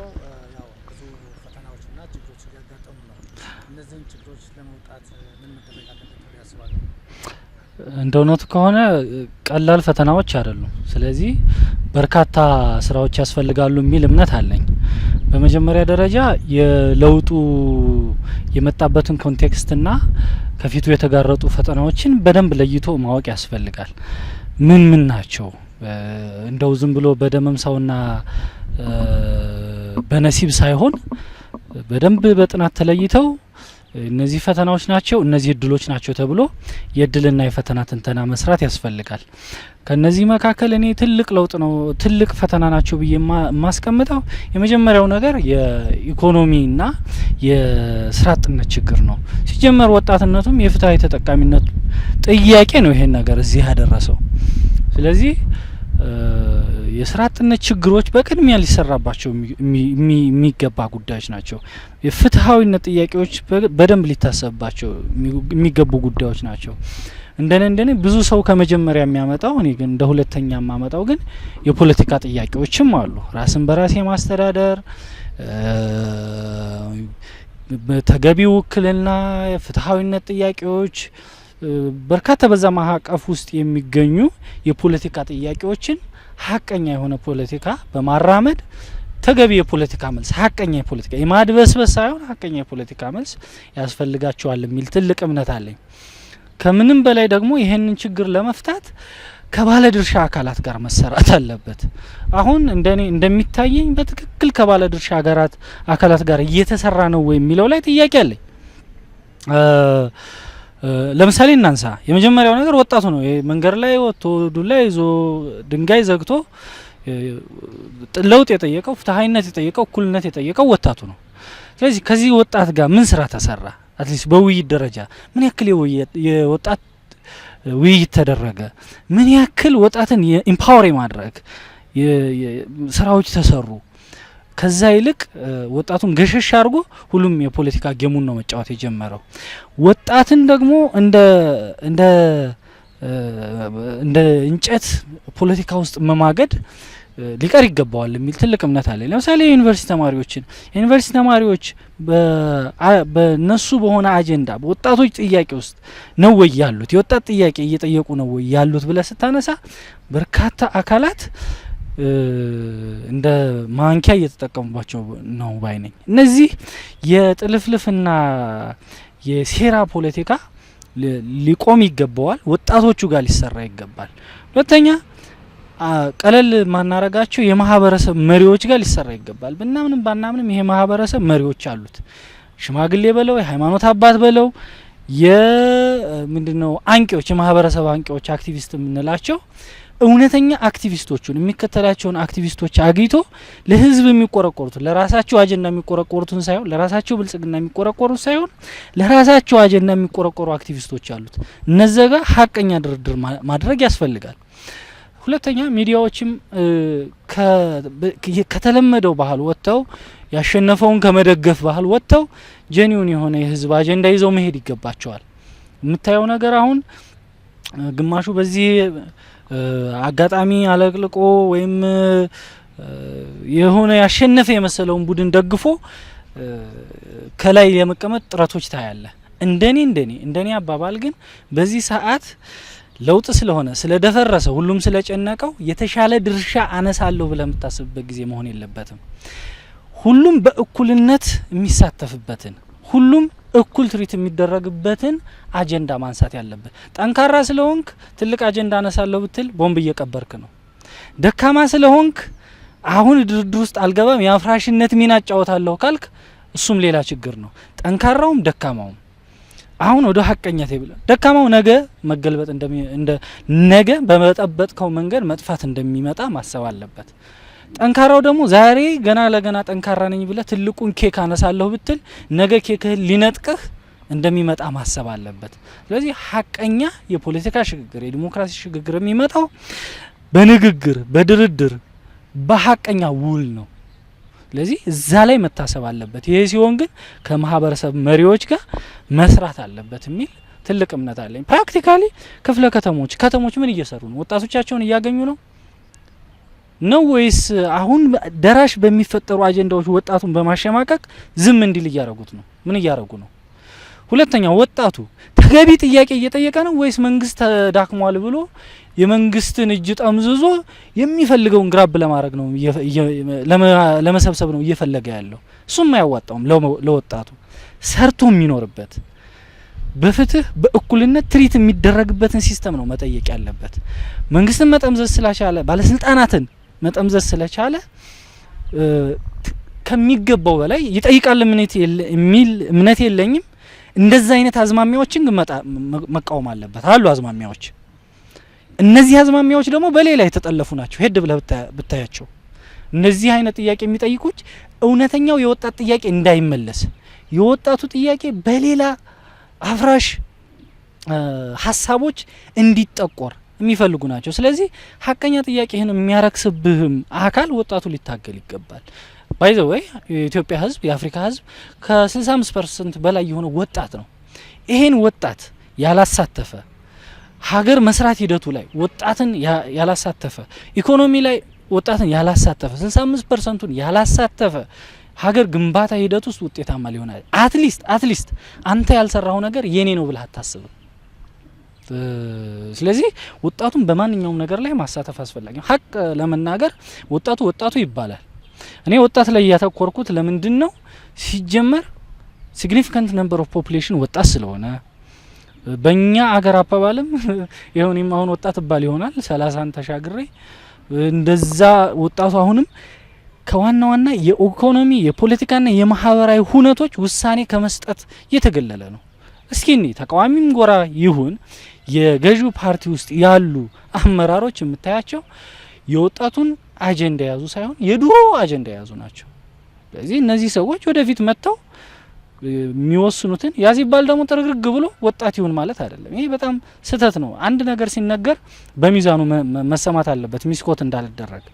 ያው ብዙ ፈተናዎችና ችግሮች እያጋጠሙ ነው። እነዚህን ችግሮች ለመውጣት ምን መደረግ አለበት ብለው ያስባሉ? እንደ እውነቱ ከሆነ ቀላል ፈተናዎች አይደሉም። ስለዚህ በርካታ ስራዎች ያስፈልጋሉ የሚል እምነት አለኝ። በመጀመሪያ ደረጃ የለውጡ የመጣበትን context ና ከፊቱ የተጋረጡ ፈተናዎችን በደንብ ለይቶ ማወቅ ያስፈልጋል። ምን ምን ናቸው? እንደው ዝም ብሎ በደመምሳውና በነሲብ ሳይሆን በደንብ በጥናት ተለይተው እነዚህ ፈተናዎች ናቸው፣ እነዚህ እድሎች ናቸው ተብሎ የእድልና የፈተና ትንተና መስራት ያስፈልጋል። ከነዚህ መካከል እኔ ትልቅ ለውጥ ነው፣ ትልቅ ፈተና ናቸው ብዬ የማስቀምጠው የመጀመሪያው ነገር የኢኮኖሚና የስራ አጥነት ችግር ነው። ሲጀመር ወጣትነቱም የፍትሀዊ ተጠቃሚነት ጥያቄ ነው ይሄን ነገር እዚህ ያደረሰው። ስለዚህ የስራ አጥነት ችግሮች በቅድሚያ ሊሰራባቸው የሚገባ ጉዳዮች ናቸው። የፍትሀዊነት ጥያቄዎች በደንብ ሊታሰብባቸው የሚገቡ ጉዳዮች ናቸው። እንደኔ ብዙ ሰው ከመጀመሪያ የሚያመጣው፣ እኔ ግን እንደ ሁለተኛ የማመጣው ግን የፖለቲካ ጥያቄዎችም አሉ። ራስን በራስ የማስተዳደር፣ ተገቢ ውክልና፣ የፍትሀዊነት ጥያቄዎች፣ በርካታ በዛ ማዕቀፍ ውስጥ የሚገኙ የፖለቲካ ጥያቄዎችን ሀቀኛ የሆነ ፖለቲካ በማራመድ ተገቢ የፖለቲካ መልስ፣ ሀቀኛ የፖለቲካ፣ የማድበስበስ ሳይሆን ሀቀኛ የፖለቲካ መልስ ያስፈልጋቸዋል የሚል ትልቅ እምነት አለኝ። ከምንም በላይ ደግሞ ይህንን ችግር ለመፍታት ከባለ ድርሻ አካላት ጋር መሰራት አለበት። አሁን እንደኔ እንደሚታየኝ በትክክል ከባለ ድርሻ አካላት ጋር እየተሰራ ነው ወይ የሚለው ላይ ጥያቄ አለኝ። ለምሳሌ እናንሳ። የመጀመሪያው ነገር ወጣቱ ነው። መንገድ ላይ ወጥቶ ዱላ ይዞ ድንጋይ ዘግቶ ለውጥ የጠየቀው፣ ፍትሀዊነት የጠየቀው፣ እኩልነት የጠየቀው ወጣቱ ነው። ስለዚህ ከዚህ ወጣት ጋር ምን ስራ ተሰራ? At least በውይይት ደረጃ ምን ያክል የወጣት ውይይት ተደረገ? ምን ያክል ወጣትን empower የማድረግ ስራዎች ተሰሩ? ከዛ ይልቅ ወጣቱን ገሸሽ አድርጎ ሁሉም የፖለቲካ game ኡን ነው መጫወት የጀመረው። ወጣትን ደግሞ እንደ እንደ እንደ እንጨት ፖለቲካ ውስጥ መማገድ ሊቀር ይገባዋል የሚል ትልቅ እምነት አለ። ለምሳሌ የዩኒቨርሲቲ ተማሪዎች በነሱ በሆነ አጀንዳ በወጣቶች ጥያቄ ውስጥ ነው ወይ ያሉት፣ የወጣት ጥያቄ እየጠየቁ ነው ወይ ያሉት ብለህ ስታነሳ በርካታ አካላት እንደ ማንኪያ እየተጠቀሙባቸው ነው ባይ ነኝ። እነዚህ የጥልፍልፍና የሴራ ፖለቲካ ሊቆም ይገባዋል። ወጣቶቹ ጋር ሊሰራ ይገባል። ሁለተኛ ቀለል ማናረጋቸው የማህበረሰብ መሪዎች ጋር ሊሰራ ይገባል። ብናምንም ባናምንም ይሄ ማህበረሰብ መሪዎች አሉት። ሽማግሌ በለው፣ የሃይማኖት አባት በለው፣ የምንድነው አንቂዎች፣ የማህበረሰብ አንቂዎች፣ አክቲቪስት የምንላቸው እውነተኛ አክቲቪስቶቹን፣ የሚከተላቸውን አክቲቪስቶች አግኝቶ ለህዝብ የሚቆረቆሩትን፣ ለራሳቸው አጀንዳ የሚቆረቆሩትን ሳይሆን፣ ለራሳቸው ብልጽግና የሚቆረቆሩት ሳይሆን ለራሳቸው አጀንዳ የሚቆረቆሩ አክቲቪስቶች አሉት። እነዚያ ጋር ሀቀኛ ድርድር ማድረግ ያስፈልጋል። ሁለተኛ ሚዲያዎችም ከተለመደው ባህል ወጥተው፣ ያሸነፈውን ከመደገፍ ባህል ወጥተው genuine የሆነ የህዝብ አጀንዳ ይዘው መሄድ ይገባቸዋል። የምታየው ነገር አሁን ግማሹ በዚህ አጋጣሚ አለቅልቆ ወይም የሆነ ያሸነፈ የመሰለውን ቡድን ደግፎ ከላይ የመቀመጥ ጥረቶች ታያለህ። እንደኔ አባባል ግን በዚህ ሰዓት ለውጥ ስለሆነ፣ ስለደፈረሰ፣ ሁሉም ስለጨነቀው የተሻለ ድርሻ አነሳለሁ ብለህ የምታስብበት ጊዜ መሆን የለበትም። ሁሉም በእኩልነት የሚሳተፍበትን፣ ሁሉም እኩል treat የሚደረግበትን አጀንዳ ማንሳት ያለበት። ጠንካራ ስለሆንክ ትልቅ አጀንዳ አነሳለሁ ብትል ቦምብ እየቀበርክ ነው። ደካማ ስለሆንክ አሁን ድርድር ውስጥ አልገባም፣ የአፍራሽነት ሚና እጫወታለሁ ካልክ እሱም ሌላ ችግር ነው። ጠንካራውም ደካማውም አሁን ወደ ሀቀኛ table፣ ደካማው ነገ መገልበጥ እንደ ነገ በመጠበጥከው መንገድ መጥፋት እንደሚመጣ ማሰብ አለበት። ጠንካራው ደግሞ ዛሬ ገና ለገና ጠንካራ ነኝ ብለህ ትልቁን ኬክ አነሳለሁ ብትል ነገ ኬክህን ሊነጥቅህ እንደሚመጣ ማሰብ አለበት። ስለዚህ ሀቀኛ የፖለቲካ ሽግግር፣ የዲሞክራሲ ሽግግር የሚመጣው በንግግር፣ በድርድር፣ በሀቀኛ ውል ነው። ስለዚህ እዛ ላይ መታሰብ አለበት። ይሄ ሲሆን ግን ከማህበረሰብ መሪዎች ጋር መስራት አለበት የሚል ትልቅ እምነት አለኝ። Practically ክፍለ ከተሞች፣ ከተሞች ምን እየሰሩ ነው? ወጣቶቻቸውን እያገኙ ነው ነው ወይስ አሁን ደራሽ በሚፈጠሩ አጀንዳዎች ወጣቱን በማሸማቀቅ ዝም እንዲል እያደረጉት ነው? ምን እያደረጉ ነው? ሁለተኛ ወጣቱ ተገቢ ጥያቄ እየጠየቀ ነው ወይስ መንግስት ተዳክሟል ብሎ የመንግስትን እጅ ጠምዝዞ የሚፈልገውን grab ለማድረግ ነው፣ ለመሰብሰብ ነው እየፈለገ ያለው? እሱም አያዋጣውም። ለወጣቱ ሰርቶ የሚኖርበት፣ በፍትህ በእኩልነት treat የሚደረግበትን system ነው መጠየቅ ያለበት። መንግስትን መጠምዘዝ ስለቻለ፣ ባለስልጣናትን መጠምዘዝ ስለቻለ ከሚገባው በላይ ይጠይቃል እምነት የሚል እምነት የለኝም። እንደዛ አይነት አዝማሚያዎችን ግን መቃወም አለበት። አሉ አዝማሚያዎች። እነዚህ አዝማሚያዎች ደግሞ በሌላ የተጠለፉ ናቸው። ሄድ ብለህ ብታያቸው እነዚህ አይነት ጥያቄ የሚጠይቁት እውነተኛው የወጣት ጥያቄ እንዳይመለስ፣ የወጣቱ ጥያቄ በሌላ አፍራሽ ሀሳቦች እንዲጠቆር የሚፈልጉ ናቸው። ስለዚህ ሀቀኛ ጥያቄህን የሚያረክስብህም አካል ወጣቱ ሊታገል ይገባል። By the way፣ የኢትዮጵያ ሕዝብ፣ የአፍሪካ ሕዝብ ከ65% በላይ የሆነ ወጣት ነው። ይሄን ወጣት ያላሳተፈ፣ ሀገር መስራት ሂደቱ ላይ ወጣትን ያላሳተፈ፣ ኢኮኖሚ ላይ ወጣትን ያላሳተፈ፣ 65%ቱን ያላሳተፈ ሀገር ግንባታ ሂደት ውስጥ ውጤታማ ሊሆን at least አንተ ያልሰራኸው ነገር የኔ ነው ብለህ አታስብም። ስለዚህ ወጣቱን በማንኛውም ነገር ላይ ማሳተፍ አስፈላጊ ነው። ሀቅ ለመናገር ወጣቱ ወጣቱ ይባላል። እኔ ወጣት ላይ ያተኮርኩት ለምንድን ነው? ሲጀመር significant number of population ወጣት ስለሆነ፣ በእኛ አገር አባባልም ይኸው እኔም አሁን ወጣት እባል ይሆናል 30ን ተሻግሬ፣ እንደዛ ወጣቱ አሁንም ከዋና ዋና የኢኮኖሚ፣ የፖለቲካና የማህበራዊ ሁነቶች ውሳኔ ከመስጠት የተገለለ ነው። እስኪ እኔ ተቃዋሚም ጎራ ይሁን የገዢው ፓርቲ ውስጥ ያሉ አመራሮች የምታያቸው የወጣቱን አጀንዳ የያዙ ሳይሆን የድሮ አጀንዳ የያዙ ናቸው። ስለዚህ እነዚህ ሰዎች ወደፊት መጥተው የሚወስኑትን ያ ሲባል ደግሞ ጥርግርግ ብሎ ወጣት ይሁን ማለት አይደለም። ይሄ በጣም ስህተት ነው። አንድ ነገር ሲነገር በሚዛኑ መሰማት አለበት፣ misquote እንዳልደረግ።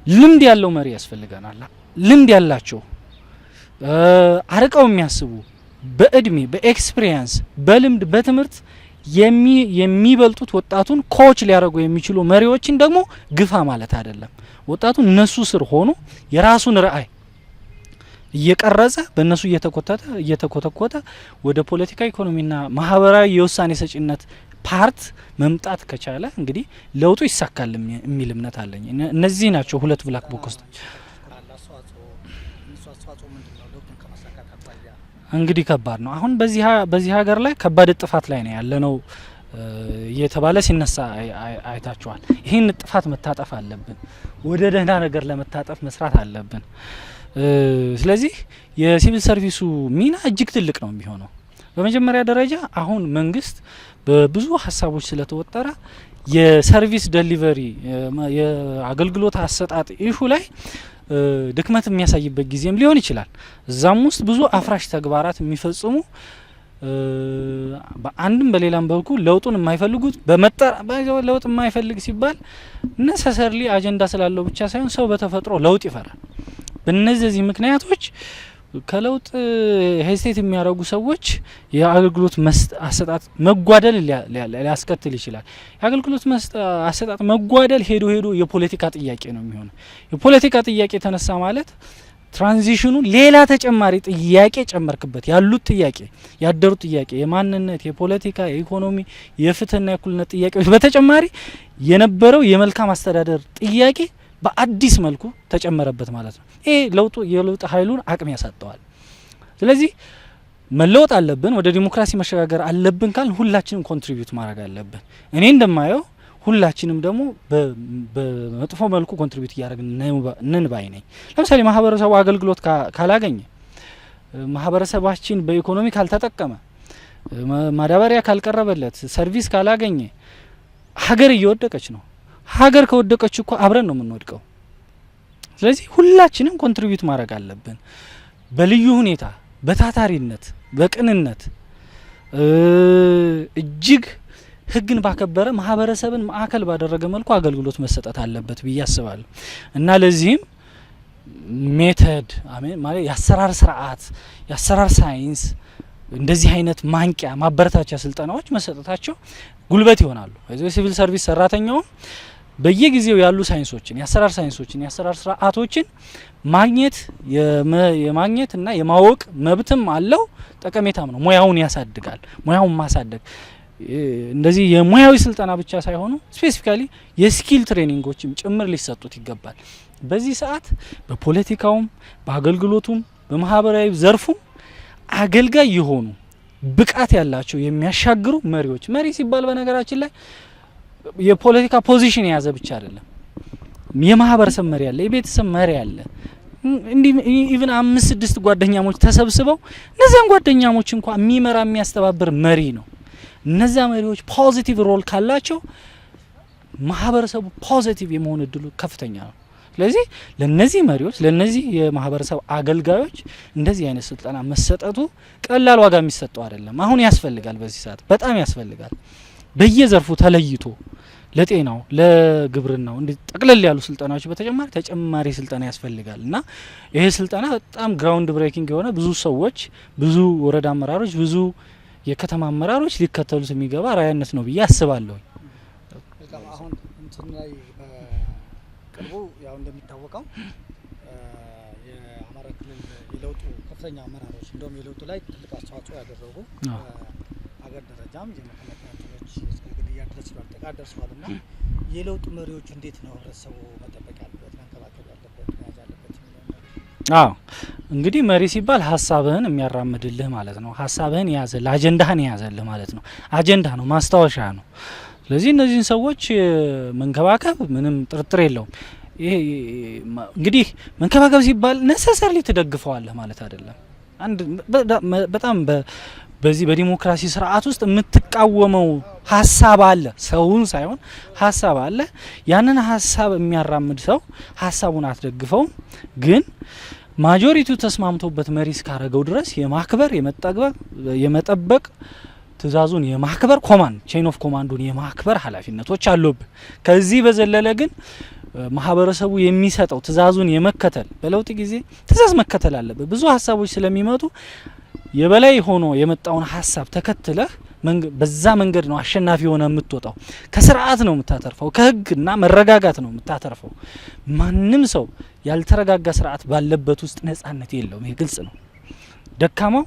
ልምድ ያለው መሪ ያስፈልገናል። ልምድ ያላቸው፣ አርቀው የሚያስቡ፣ በእድሜ፣ በ experience፣ በልምድ፣ በትምህርት የሚበልጡት ወጣቱን coach ሊያደርጉ የሚችሉ መሪዎችን ደግሞ ግፋ ማለት አይደለም። ወጣቱ እነሱ ስር ሆኖ የራሱን ራዕይ እየቀረጸ፣ በእነሱ እየተኮተተ እየተኮተኮተ ወደ ፖለቲካ፣ ኢኮኖሚና ማህበራዊ የውሳኔ ሰጪነት part መምጣት ከቻለ እንግዲህ ለውጡ ይሳካል የሚል እምነት አለኝ። እነዚህ ናቸው ሁለት black box ኦች። አስተዋጽኦ ምንድን ነው ለውጡን ከማሳካት አኳያ? እንግዲህ ከባድ ነው። አሁን በዚህ ሀገር ላይ ከባድ ጥፋት ላይ ነው ያለነው እየተባለ ሲነሳ አይታችኋል። ይህን ጥፋት መታጠፍ አለብን። ወደ ደህና ነገር ለመታጠፍ መስራት አለብን። ስለዚህ የሲቪል ሰርቪሱ ሚና እጅግ ትልቅ ነው የሚሆነው። በመጀመሪያ ደረጃ አሁን መንግስት በብዙ ሀሳቦች ስለተወጠረ የ service delivery፣ የአገልግሎት አሰጣጥ issue ላይ ድክመት የሚያሳይበት ጊዜም ሊሆን ይችላል። እዛም ውስጥ ብዙ አፍራሽ ተግባራት የሚፈጽሙ፣ በአንድም በሌላም በኩል ለውጡን የማይፈልጉት፣ በመጠራ ለውጥ የማይፈልግ ሲባል necessarily አጀንዳ ስላለው ብቻ ሳይሆን ሰው በተፈጥሮ ለውጥ ይፈራል። በእነዚህ ምክንያቶች ከለውጥ hesitate የሚያደርጉ ሰዎች የአገልግሎት አሰጣጥ መጓደል ሊያስከትል ይችላል። የአገልግሎት አሰጣጥ መጓደል ሄዶ ሄዶ የፖለቲካ ጥያቄ ነው የሚሆነው። የፖለቲካ ጥያቄ ተነሳ ማለት transition ኑ ሌላ ተጨማሪ ጥያቄ ጨመርክበት። ያሉት ጥያቄ፣ ያደሩት ጥያቄ፣ የማንነት፣ የፖለቲካ፣ የኢኮኖሚ፣ የፍትህና የእኩልነት ጥያቄዎች በተጨማሪ የነበረው የመልካም አስተዳደር ጥያቄ በአዲስ መልኩ ተጨመረበት ማለት ነው። ይሄ ለውጡ የለውጥ ኃይሉን አቅም ያሳጠዋል። ስለዚህ መለወጥ አለብን፣ ወደ ዲሞክራሲ መሸጋገር አለብን ካልን ሁላችንም contribute ማድረግ አለብን። እኔ እንደማየው ሁላችንም ደግሞ በመጥፎ መልኩ contribute እያደረግን ነን ባይ ነኝ። ለምሳሌ ማህበረሰቡ አገልግሎት ካላገኘ፣ ማህበረሰባችን በኢኮኖሚ ካልተጠቀመ፣ ማዳበሪያ ካልቀረበለት፣ service ካላገኘ ሀገር እየወደቀች ነው። ሀገር ከወደቀች እኮ አብረን ነው የምንወድቀው። ስለዚህ ሁላችንም contribute ማድረግ አለብን። በልዩ ሁኔታ በታታሪነት፣ በቅንነት፣ እጅግ ሕግን ባከበረ፣ ማህበረሰብን ማዕከል ባደረገ መልኩ አገልግሎት መሰጠት አለበት ብዬ አስባለሁ እና ለዚህም method ማለት የአሰራር ስርዓት፣ የአሰራር ሳይንስ፣ እንደዚህ አይነት ማንቂያ ማበረታቻ ስልጠናዎች መሰጠታቸው ጉልበት ይሆናሉ። ሲቪል ሰርቪስ ሰራተኛውም በየጊዜው ያሉ ሳይንሶችን፣ የአሰራር ሳይንሶችን፣ የአሰራር ስርዓቶችን የማግኘት እና የማወቅ መብትም አለው፣ ጠቀሜታም ነው። ሙያውን ያሳድጋል። ሙያውን ማሳደግ እንደዚህ የሙያዊ ስልጠና ብቻ ሳይሆኑ specifically የ skill training ኦችም ጭምር ሊሰጡት ይገባል። በዚህ ሰዓት በፖለቲካውም፣ በአገልግሎቱም፣ በማህበራዊ ዘርፉም አገልጋይ የሆኑ፣ ብቃት ያላቸው፣ የሚያሻግሩ መሪዎች፣ መሪ ሲባል በነገራችን ላይ የፖለቲካ position የያዘ ብቻ አይደለም። የማህበረሰብ መሪ አለ፣ የቤተሰብ መሪ አለ። እንዲህ even 5 6 ጓደኛሞች ተሰብስበው እነዚያን ጓደኛሞች እንኳን የሚመራ የሚያስተባብር መሪ ነው። እነዚያ መሪዎች positive role ካላቸው ማህበረሰቡ positive የመሆን እድሉ ከፍተኛ ነው። ስለዚህ ለነዚህ መሪዎች፣ ለነዚህ የማህበረሰብ አገልጋዮች እንደዚህ አይነት ስልጠና መሰጠቱ ቀላል ዋጋ የሚሰጠው አይደለም። አሁን ያስፈልጋል፣ በዚህ ሰዓት በጣም ያስፈልጋል። በየዘርፉ ተለይቶ ለጤናው፣ ለግብርናው እንዲ ጠቅለል ያሉ ስልጠናዎች በተጨማሪ ተጨማሪ ስልጠና ያስፈልጋል። እና ይሄ ስልጠና በጣም ground breaking የሆነ፣ ብዙ ሰዎች፣ ብዙ ወረዳ አመራሮች፣ ብዙ የከተማ አመራሮች ሊከተሉት የሚገባ ራዕይነት ነው ብዬ አስባለሁ። አሁን እንትን ላይ በቅርቡ ያው እንደሚታወቀው የአማራ ክልል የለውጡ ከፍተኛ አመራሮች፣ እንደውም የለውጡ ላይ ትልቅ አስተዋጽኦ ያደረጉ፣ ሀገር ደረጃም የመከላከያ እንትኖች እስከ ግድያ ድረስ ሂዷል፣ ጥቃት ደርሷል። እና የለውጡ መሪዎቹ እንዴት ነው ህብረተሰቡ መጠበቅ ያለበት፣ መንከባከብ ያለበት፣ መያዝ ያለበት የሚለውን ነገር? አዎ፣ እንግዲህ መሪ ሲባል ሀሳብህን የሚያራምድልህ ማለት ነው። ሀሳብህን የያዘልህ፣ አጀንዳህን የያዘልህ ማለት ነው። አጀንዳ ነው፣ ማስታወሻ ነው። ስለዚህ እነዚህን ሰዎች መንከባከብ ምንም ጥርጥር የለውም። ይሄ እንግዲህ መንከባከብ ሲባል necessarily ትደግፈዋለህ ማለት አይደለም። አንድ በጣም በዚህ በዲሞክራሲ ስርዓት ውስጥ የምትቃወመው ሀሳብ አለ፣ ሰውን ሳይሆን ሀሳብ አለ። ያንን ሀሳብ የሚያራምድ ሰው ሀሳቡን አትደግፈውም፣ ግን majority ው ተስማምቶበት መሪ እስካረገው ድረስ የማክበር፣ የመጠበቅ፣ የመጠበቅ ትእዛዙን የማክበር፣ command chain of command ኡን የማክበር ኃላፊነቶች አሉብህ። ከዚህ በዘለለ ግን ማህበረሰቡ የሚሰጠው ትእዛዙን የመከተል፣ በለውጥ ጊዜ ትእዛዝ መከተል አለብህ። ብዙ ሀሳቦች ስለሚመጡ የበላይ ሆኖ የመጣውን ሀሳብ ተከትለህ በዛ መንገድ ነው አሸናፊ ሆነ የምትወጣው። ከስርዓት ነው የምታተርፈው፣ ከህግና መረጋጋት ነው የምታተርፈው። ማንም ሰው ያልተረጋጋ ስርዓት ባለበት ውስጥ ነጻነት የለውም። ይሄ ግልጽ ነው። ደካማው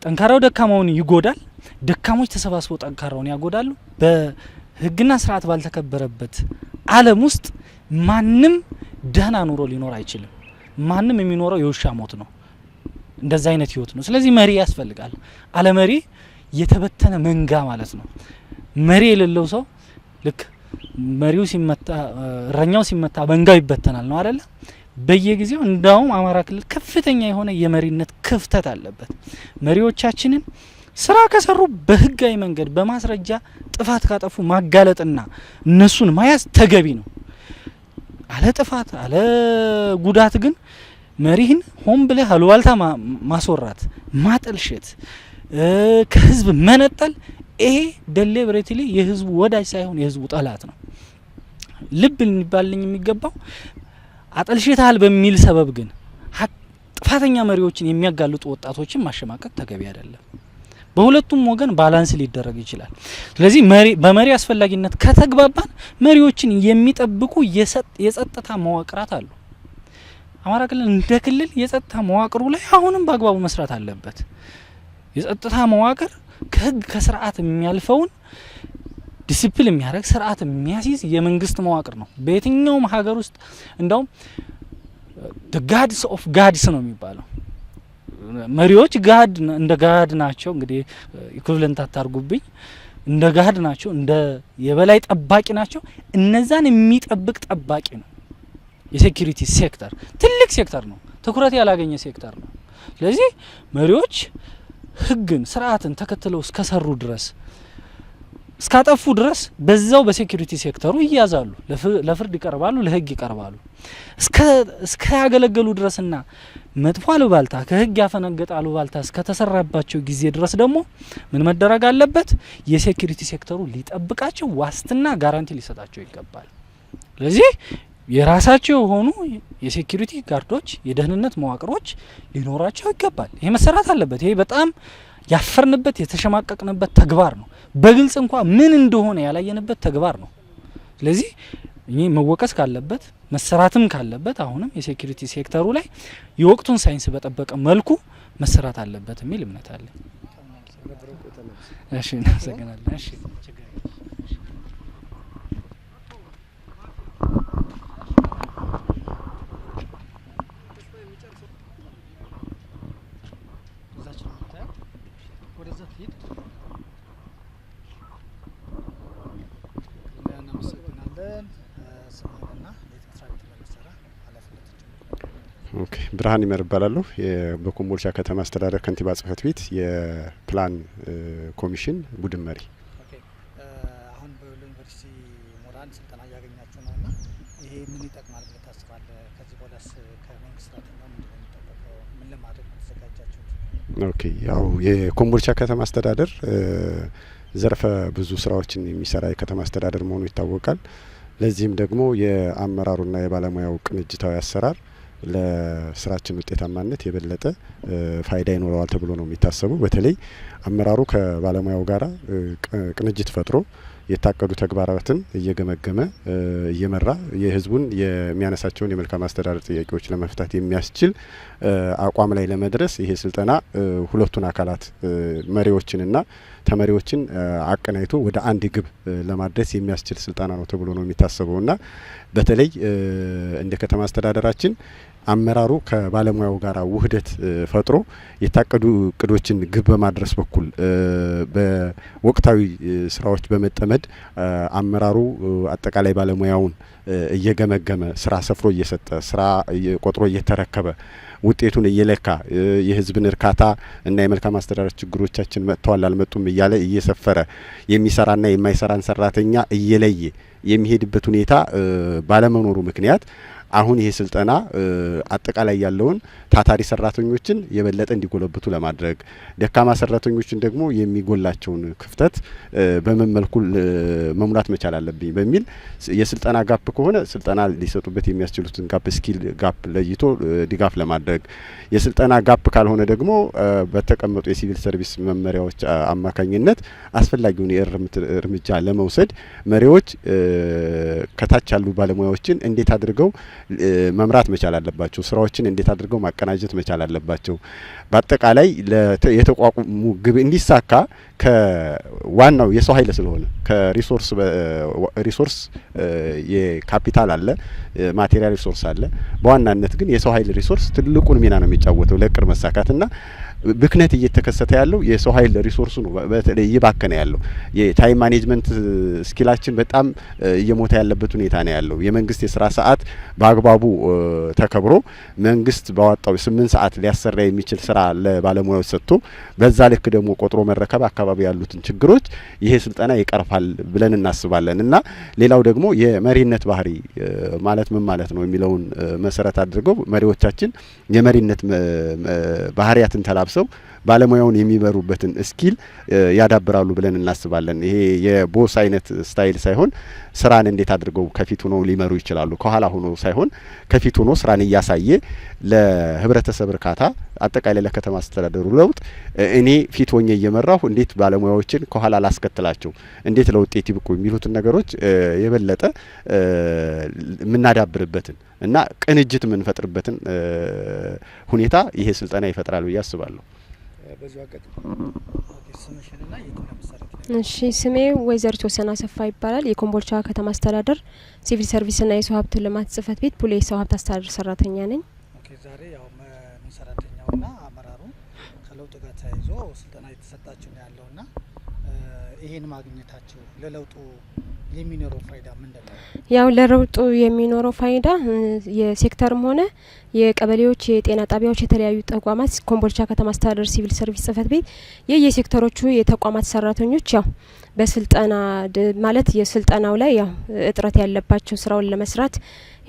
ጠንካራው ደካማውን ይጎዳል። ደካሞች ተሰባስበው ጠንካራውን ያጎዳሉ። በህግና ስርዓት ባልተከበረበት ዓለም ውስጥ ማንም ደህና ኑሮ ሊኖር አይችልም። ማንም የሚኖረው የውሻ ሞት ነው። እንደዛ አይነት ህይወት ነው። ስለዚህ መሪ ያስፈልጋል። አለ መሪ የተበተነ መንጋ ማለት ነው። መሪ የሌለው ሰው ልክ መሪው ሲመታ፣ እረኛው ሲመታ መንጋው ይበተናል ነው አይደለ? በየጊዜው እንዳውም አማራ ክልል ከፍተኛ የሆነ የመሪነት ክፍተት አለበት። መሪዎቻችንን ስራ ከሰሩ በህጋዊ መንገድ በማስረጃ ጥፋት ካጠፉ ማጋለጥና እነሱን መያዝ ተገቢ ነው። አለ ጥፋት አለ ጉዳት ግን መሪህን ሆን ብለህ አሉባልታ ማስወራት፣ ማጠልሸት፣ ከህዝብ መነጠል ይሄ deliberately የህዝቡ ወዳጅ ሳይሆን የህዝቡ ጠላት ነው። ልብ ሊባልኝ የሚገባው አጠልሽተሃል በሚል ሰበብ ግን ጥፋተኛ መሪዎችን የሚያጋልጡ ወጣቶችን ማሸማቀቅ ተገቢ አይደለም። በሁለቱም ወገን balance ሊደረግ ይችላል። ስለዚህ መሪ በመሪ አስፈላጊነት ከተግባባን መሪዎችን የሚጠብቁ የጸጥታ መዋቅራት አሉ። አማራ ክልል እንደ ክልል የጸጥታ መዋቅሩ ላይ አሁንም በአግባቡ መስራት አለበት። የጸጥታ መዋቅር ከህግ ከስርዓት የሚያልፈውን ዲሲፕሊን የሚያደርግ፣ ስርዓት የሚያስይዝ የመንግስት መዋቅር ነው። በየትኛውም ሀገር ውስጥ እንደውም guards of gods ነው የሚባለው። መሪዎች god እንደ god ናቸው። እንግዲህ equivalent አታርጉብኝ። እንደ god ናቸው፣ እንደ የበላይ ጠባቂ ናቸው። እነዛን የሚጠብቅ ጠባቂ ነው። የ security sector ትልቅ ሴክተር ነው፣ ትኩረት ያላገኘ ሴክተር ነው። ስለዚህ መሪዎች ህግን ስርዓትን ተከትለው እስከሰሩ ድረስ፣ እስካጠፉ ድረስ በዛው በ security sector ኡ ይያዛሉ፣ ለፍርድ ይቀርባሉ፣ ለህግ ይቀርባሉ። እስከ ያገለገሉ ድረስና መጥፎ አሉባልታ፣ ከህግ ያፈነገጠ አሉባልታ እስከተሰራባቸው ጊዜ ድረስ ደግሞ ምን መደረግ አለበት? የ security sector ኡ ሊጠብቃቸው፣ ዋስትና guarantee ሊሰጣቸው ይገባል። ስለዚህ የራሳቸው የሆኑ የ security guard ኦች፣ የደህንነት መዋቅሮች ሊኖራቸው ይገባል። ይሄ መሰራት አለበት። ይሄ በጣም ያፈርንበት፣ የተሸማቀቅንበት ተግባር ነው። በግልጽ እንኳ ምን እንደሆነ ያላየንበት ተግባር ነው። ስለዚህ እኚህ መወቀስ ካለበት፣ መሰራትም ካለበት አሁንም የ security sector ኡ ላይ የወቅቱን ሳይንስ በጠበቀ መልኩ መሰራት አለበት የሚል እምነት አለ። እሺ፣ እናመሰግናለን። እሺ። እዛች ነው የምታየው። ወደዛ ትሄድ። ቅድሚያ እናመሰግናለን። ስምህንና የት መስሪያ ቤት እንደምትሰራ ኃላፊነት ጭምር። Okay፣ ብርሃን ይመር እባላለሁ። በኮምቦልቻ ከተማ አስተዳደር ከንቲባ ጽህፈት ቤት የፕላን ኮሚሽን ቡድን መሪ። Okay፣ አሁን በወሎ ዩኒቨርሲቲ ምሁራን ስልጠና እያገኛችሁ ነውና ይሄ ምን ይጠቅማል ብለህ ታስባለህ? ከዚህ በኋላስ ከመንግስት ሰራተኛው ምንድን ነው የሚጠበቀው? ምን ለማድረግ ነው የተዘጋጃችሁት? Okay፣ ያው የኮምቦልቻ ከተማ አስተዳደር ዘርፈ ብዙ ስራዎችን የሚሰራ የከተማ አስተዳደር መሆኑ ይታወቃል። ለዚህም ደግሞ የአመራሩና የባለሙያው ቅንጅታዊ አሰራር ለስራችን ውጤታማነት የበለጠ ፋይዳ ይኖረዋል ተብሎ ነው የሚታሰበው። በተለይ አመራሩ ከባለሙያው ጋራ ቅንጅት ፈጥሮ የታቀዱ ተግባራትን እየገመገመ እየመራ የህዝቡን የሚያነሳቸውን የመልካም አስተዳደር ጥያቄዎች ለመፍታት የሚያስችል አቋም ላይ ለመድረስ ይሄ ስልጠና ሁለቱን አካላት መሪዎችንና ተመሪዎችን አቀናጅቶ ወደ አንድ ግብ ለማድረስ የሚያስችል ስልጠና ነው ተብሎ ነው የሚታሰበውና በተለይ እንደ ከተማ አስተዳደራችን አመራሩ ከባለሙያው ጋር ውህደት ፈጥሮ የታቀዱ እቅዶችን ግብ በማድረስ በኩል በወቅታዊ ስራዎች በመጠመድ አመራሩ አጠቃላይ ባለሙያውን እየገመገመ፣ ስራ ሰፍሮ እየሰጠ፣ ስራ ቆጥሮ እየተረከበ፣ ውጤቱን እየለካ፣ የህዝብን እርካታ እና የመልካም አስተዳደር ችግሮቻችን መጥተዋል አልመጡም እያለ እየሰፈረ፣ የሚሰራና የማይሰራን ሰራተኛ እየለየ የሚሄድበት ሁኔታ ባለመኖሩ ምክንያት አሁን ይሄ ስልጠና አጠቃላይ ያለውን ታታሪ ሰራተኞችን የበለጠ እንዲጎለብቱ ለማድረግ፣ ደካማ ሰራተኞችን ደግሞ የሚጎላቸውን ክፍተት በምን መልኩ መሙላት መቻል አለብኝ በሚል የስልጠና gap ከሆነ ስልጠና ሊሰጡበት የሚያስችሉትን gap፣ skill gap ለይቶ ድጋፍ ለማድረግ፣ የስልጠና gap ካልሆነ ደግሞ በተቀመጡ የሲቪል ሰርቪስ መመሪያዎች አማካኝነት አስፈላጊውን የእርምት እርምጃ ለመውሰድ መሪዎች ከታች ያሉ ባለሙያዎችን እንዴት አድርገው መምራት መቻል አለባቸው፣ ስራዎችን እንዴት አድርገው ማቀናጀት መቻል አለባቸው። በአጠቃላይ የተቋቁሙ ግብ እንዲሳካ ከዋናው የሰው ኃይል ስለሆነ ከ resource የካፒታል አለ፣ material resource አለ። በዋናነት ግን የሰው ኃይል resource ትልቁን ሚና ነው የሚጫወተው ለእቅድ መሳካትና ብክነት እየተከሰተ ያለው የሰው ኃይል resource ኡ ነው። በተለይ እየባከነ ያለው የ time management skill ኣችን በጣም እየሞተ ያለበት ሁኔታ ነው ያለው። የመንግስት የስራ ሰዓት በአግባቡ ተከብሮ መንግስት ባወጣው 8 ሰዓት ሊያሰራ የሚችል ስራ ለባለሙያዎች ሰጥቶ በዛ ልክ ደግሞ ቆጥሮ መረከብ አካባቢ ያሉትን ችግሮች ይሄ ስልጠና ይቀርፋል ብለን እናስባለን። እና ሌላው ደግሞ የመሪነት ባህሪ ማለት ምን ማለት ነው የሚለውን መሰረት አድርገው መሪዎቻችን የመሪነት ባህሪያትን ተላብሰው ባለሙያውን የሚመሩበትን skill ያዳብራሉ ብለን እናስባለን። ይሄ የ boss አይነት style ሳይሆን ስራን እንዴት አድርገው ከፊት ሆነው ሊመሩ ይችላሉ፣ ከኋላ ሆኖ ሳይሆን ከፊት ሆኖ ስራን እያሳየ ለህብረተሰብ እርካታ፣ አጠቃላይ ለከተማ አስተዳደሩ ለውጥ እኔ ፊት ሆኜ እየመራሁ እንዴት ባለሙያዎችን ከኋላ ላስከትላቸው፣ እንዴት ለውጤት ይብቁ የሚሉትን ነገሮች የበለጠ የምናዳብርበትን እና ቅንጅት የምንፈጥርበትን ሁኔታ ይሄ ስልጠና ይፈጥራል ብዬ አስባለሁ። እሺ፣ ስሜ ወይዘሪት ወሰን አሰፋ ይባላል። የኮምቦልቻ ከተማ አስተዳደር ሲቪል ሰርቪስና የሰው ሀብት ልማት ጽህፈት ቤት ፑል የሰው ሀብት አስተዳደር ሰራተኛ ነኝ። Okay፣ ዛሬ ያው ሰራተኛውና አመራሩ ከለውጥ ጋር ተያይዞ ስልጠና የተሰጣችሁ ነው ያለውና ይሄን ማግኘታችሁ ለለውጡ የሚኖረው ፋይዳ ምንድን ነው? ያው ለለውጡ የሚኖረው ፋይዳ የሴክተርም ሆነ የቀበሌዎች፣ የጤና ጣቢያዎች፣ የተለያዩ ተቋማት ኮምቦልቻ ከተማ አስተዳደር ሲቪል ሰርቪስ ጽህፈት ቤት የየሴክተሮቹ የተቋማት ሰራተኞች ያው በስልጠና ማለት የስልጠናው ላይ ያው እጥረት ያለባቸው ስራውን ለመስራት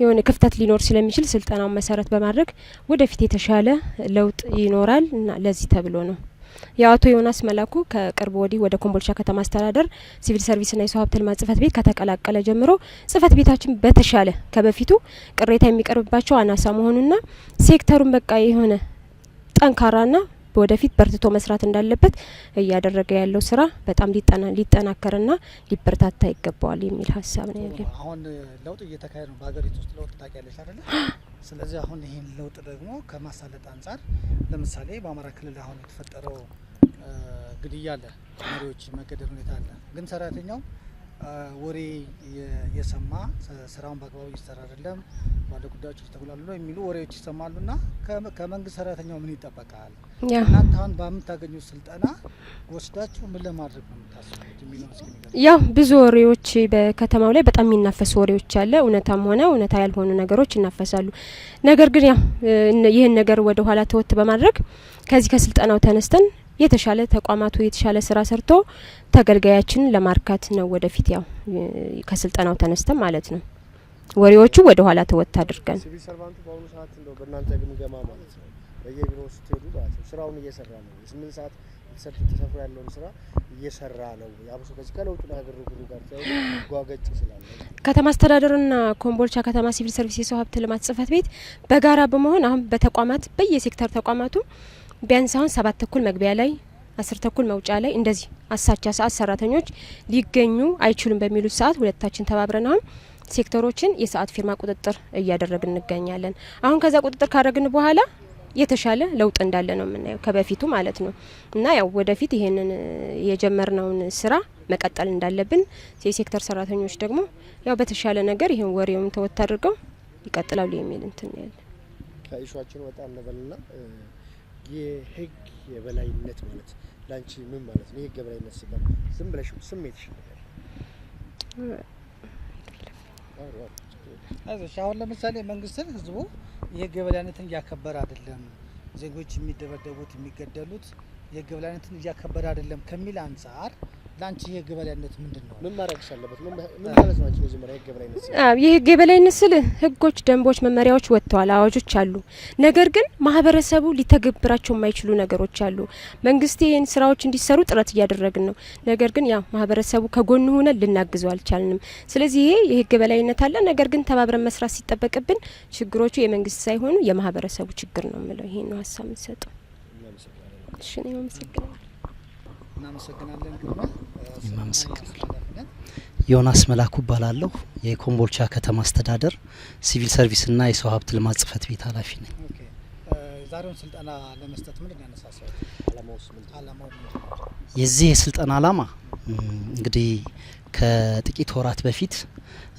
የሆነ ክፍተት ሊኖር ስለሚችል ስልጠናውን መሰረት በማድረግ ወደፊት የተሻለ ለውጥ ይኖራል እና ለዚህ ተብሎ ነው። ያው አቶ ዮናስ መላኩ ከቅርብ ወዲህ ወደ ኮምቦልቻ ከተማ አስተዳደር ሲቪል ሰርቪስና የሰው ሀብት ልማት ጽህፈት ቤት ከተቀላቀለ ጀምሮ ጽህፈት ቤታችን በተሻለ ከበፊቱ ቅሬታ የሚቀርብባቸው አናሳ መሆኑና ሴክተሩን በቃ የሆነ ጠንካራና ወደፊት በርትቶ መስራት እንዳለበት እያደረገ ያለው ስራ በጣም ሊጠናከርና ሊበረታታ ይገባዋል የሚል ሀሳብ ነው ያለኝ። አሁን ለውጥ እየተካሄደ ነው በሀገሪቱ ውስጥ፣ ለውጥ ታውቂያለሽ አይደለ? ስለዚህ አሁን ይህን ለውጥ ደግሞ ከማሳለጥ አንጻር ለምሳሌ በአማራ ክልል አሁን የተፈጠረው ግድያ አለ፣ መሪዎች መገደል ሁኔታ አለ። ግን ሰራተኛው ወሬ የሰማ ስራውን በአግባቡ እየሰራ አይደለም፣ ባለ ጉዳዮች እየተጉላሉ ነው የሚሉ ወሬዎች ይሰማሉና ከመንግስት ሰራተኛው ምን ይጠበቃል? እናንተ አሁን በምታገኙት ስልጠና ወስዳችሁ ምን ለማድረግ ነው የምታስቡት የሚለውን እስኪ ንገሩን። ያው ብዙ ወሬዎች በከተማው ላይ በጣም የሚናፈሱ ወሬዎች አለ። እውነታም ሆነ እውነታ ያልሆኑ ነገሮች ይናፈሳሉ። ነገር ግን ያው ይህን ነገር ወደ ኋላ ተወት በማድረግ ከዚህ ከስልጠናው ተነስተን የተሻለ ተቋማቱ የተሻለ ስራ ሰርቶ ተገልጋያችንን ለማርካት ነው ወደፊት፣ ያው ከስልጠናው ተነስተን ማለት ነው። ወሬዎቹ ወደ ኋላ ተወት አድርገን። ሲቪል servant ኡ በአሁኑ ሰዓት እንደው በእናንተ ግምገማ ማለት ነው፣ በየቢሮው ስትሄዱ ማለት ነው፣ ስራውን እየሰራ ነው? የ8 ሰዓት ተሰፍሮ ያለውን ስራ እየሰራ ነው? አብሶ ከዚህ ከለውጡና ግርግሩ ጋር ተያይዞ ጓገጭ ስላለ። ከተማ አስተዳደሩና ኮምቦልቻ ከተማ ሲቪል ሰርቪስ የሰው ሀብት ልማት ጽህፈት ቤት በጋራ በመሆን አሁን በተቋማት በየሴክተር ተቋማቱ ቢያንስ አሁን 7:30 መግቢያ ላይ፣ 10:30 መውጫ ላይ እንደዚህ አሳቻ ሰዓት ሰራተኞች ሊገኙ አይችሉም በሚሉት ሰዓት ሁለታችን ተባብረን አሁን ሴክተሮችን የሰዓት ፊርማ ቁጥጥር እያደረግን እንገኛለን። አሁን ከዛ ቁጥጥር ካደረግን በኋላ የተሻለ ለውጥ እንዳለ ነው የምናየው ከበፊቱ ማለት ነው። እና ያው ወደፊት ይሄንን የጀመርነውን ስራ መቀጠል እንዳለብን፣ የሴክተር ሰራተኞች ደግሞ ያው በተሻለ ነገር ይሄን ወሬውን ተወት አድርገው ይቀጥላሉ የሚል እንትን ያለ። ከ issue ኣችን ወጣ እንበልና የህግ የበላይነት ማለት ላንቺ ምን ማለት ነው? የህግ የበላይነት ሲባል ዝም ብለሽ ስሜትሽ ነገር። አይዞሽ። አሁን ለምሳሌ መንግስትን ህዝቡ የህግ የበላይነትን እያከበረ አይደለም፣ ዜጎች የሚደበደቡት፣ የሚገደሉት የህግ የበላይነትን እያከበረ አይደለም ከሚል አንጻር ለአንቺ የህግ የበላይነት ምንድን ነው? ምን ማድረግ አለበት? ምን ማለት ነው? አንቺ መጀመሪያ የህግ የበላይነት ሲል የህግ የበላይነት ስል ህጎች፣ ደንቦች፣ መመሪያዎች ወጥተዋል፣ አዋጆች አሉ። ነገር ግን ማህበረሰቡ ሊተገብራቸው የማይችሉ ነገሮች አሉ። መንግስት ይህን ስራዎች እንዲሰሩ ጥረት እያደረግን ነው። ነገር ግን ያው ማህበረሰቡ ከጎኑ ሆነን ልናግዘው አልቻልንም። ስለዚህ ይሄ የህግ የበላይነት አለ። ነገር ግን ተባብረን መስራት ሲጠበቅብን ችግሮቹ የመንግስት ሳይሆኑ የማህበረሰቡ ችግር ነው የምለው። ይሄን ነው ሀሳብ የምሰጠው። እሺ፣ እኔም አመሰግናለሁ። እናመሰግናለን ግርማ። አመሰግናለሁ። ዮናስ መላኩ እባላለሁ። የኮምቦልቻ ከተማ አስተዳደር ሲቪል ሰርቪስና የሰው ሀብት ልማት ጽህፈት ቤት ኃላፊ ነኝ። የዛሬውን ስልጠና ለመስጠት ምንድን ነው ያነሳሳው? አላማው ምንድን ነው? የዚህ የስልጠና አላማ እንግዲህ ከጥቂት ወራት በፊት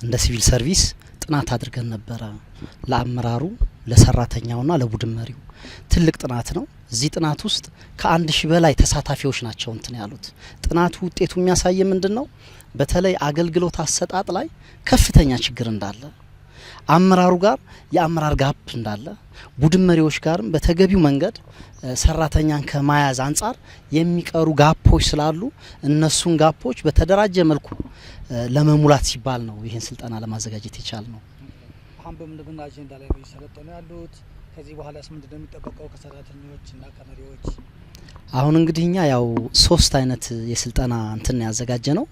እንደ ሲቪል ሰርቪስ ጥናት አድርገን ነበረ። ለአመራሩ፣ ለሰራተኛውና ለቡድን መሪው ትልቅ ጥናት ነው። እዚህ ጥናት ውስጥ ከ1000 በላይ ተሳታፊዎች ናቸው እንትን ያሉት። ጥናቱ ውጤቱ የሚያሳየ ምንድን ነው? በተለይ አገልግሎት አሰጣጥ ላይ ከፍተኛ ችግር እንዳለ፣ አመራሩ ጋር የአመራር gap እንዳለ፣ ቡድን መሪዎች ጋርም በተገቢው መንገድ ሰራተኛን ከመያዝ አንጻር የሚቀሩ gap ኦች ስላሉ እነሱን gap ኦች በተደራጀ መልኩ ለመሙላት ሲባል ነው ይህን ስልጠና ለማዘጋጀት የቻልነው። አሁን በምን በምን አጀንዳ ላይ ነው እየሰለጠኑ ያሉት? ከዚህ በኋላስ ምንድን ነው የሚጠበቀው ከሰራተኞች እና ከመሪዎች? አሁን እንግዲህ እኛ ያው ሶስት አይነት የስልጠና እንትን ያዘጋጀነው።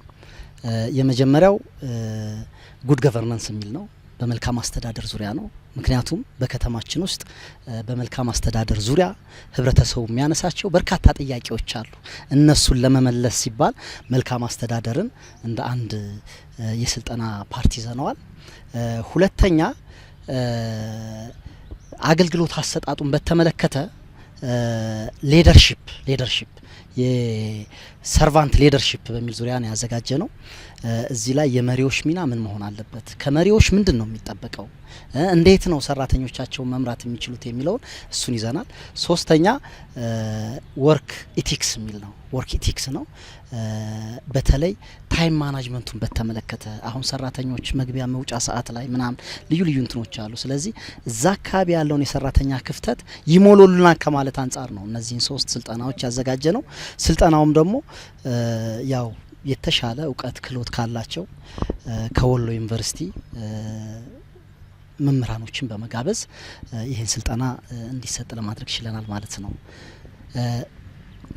የመጀመሪያው good governance የሚል ነው። በመልካም አስተዳደር ዙሪያ ነው። ምክንያቱም በከተማችን ውስጥ በመልካም አስተዳደር ዙሪያ ህብረተሰቡ የሚያነሳቸው በርካታ ጥያቄዎች አሉ። እነሱን ለመመለስ ሲባል መልካም አስተዳደርን እንደ አንድ የስልጠና part ይዘነዋል። ሁለተኛ አገልግሎት አሰጣጡን በተመለከተ leadership የ servant leadership በሚል ዙሪያ ነው ያዘጋጀነው። እዚህ ላይ የመሪዎች ሚና ምን መሆን አለበት፣ ከመሪዎች ምንድን ነው የሚጠበቀው፣ እንዴት ነው ሰራተኞቻቸውን መምራት የሚችሉት የሚለውን እሱን ይዘናል። ሶስተኛ work ethics የሚል ነው። Work ethics ነው። በተለይ time management ኡን በተመለከተ አሁን ሰራተኞች መግቢያ መውጫ ሰዓት ላይ ምናምን ልዩ ልዩ እንትኖች አሉ። ስለዚህ እዛ አካባቢ ያለውን የሰራተኛ ክፍተት ይሞሉልናል ከማለት አንጻር ነው እነዚህን ሶስት ስልጠናዎች ያዘጋጀነው። ስልጠናውም ደግሞ ያው የተሻለ እውቀት ክህሎት ካላቸው ከወሎ ዩኒቨርሲቲ መምህራኖችን በመጋበዝ ይህን ስልጠና እንዲሰጥ ለማድረግ ችለናል ማለት ነው።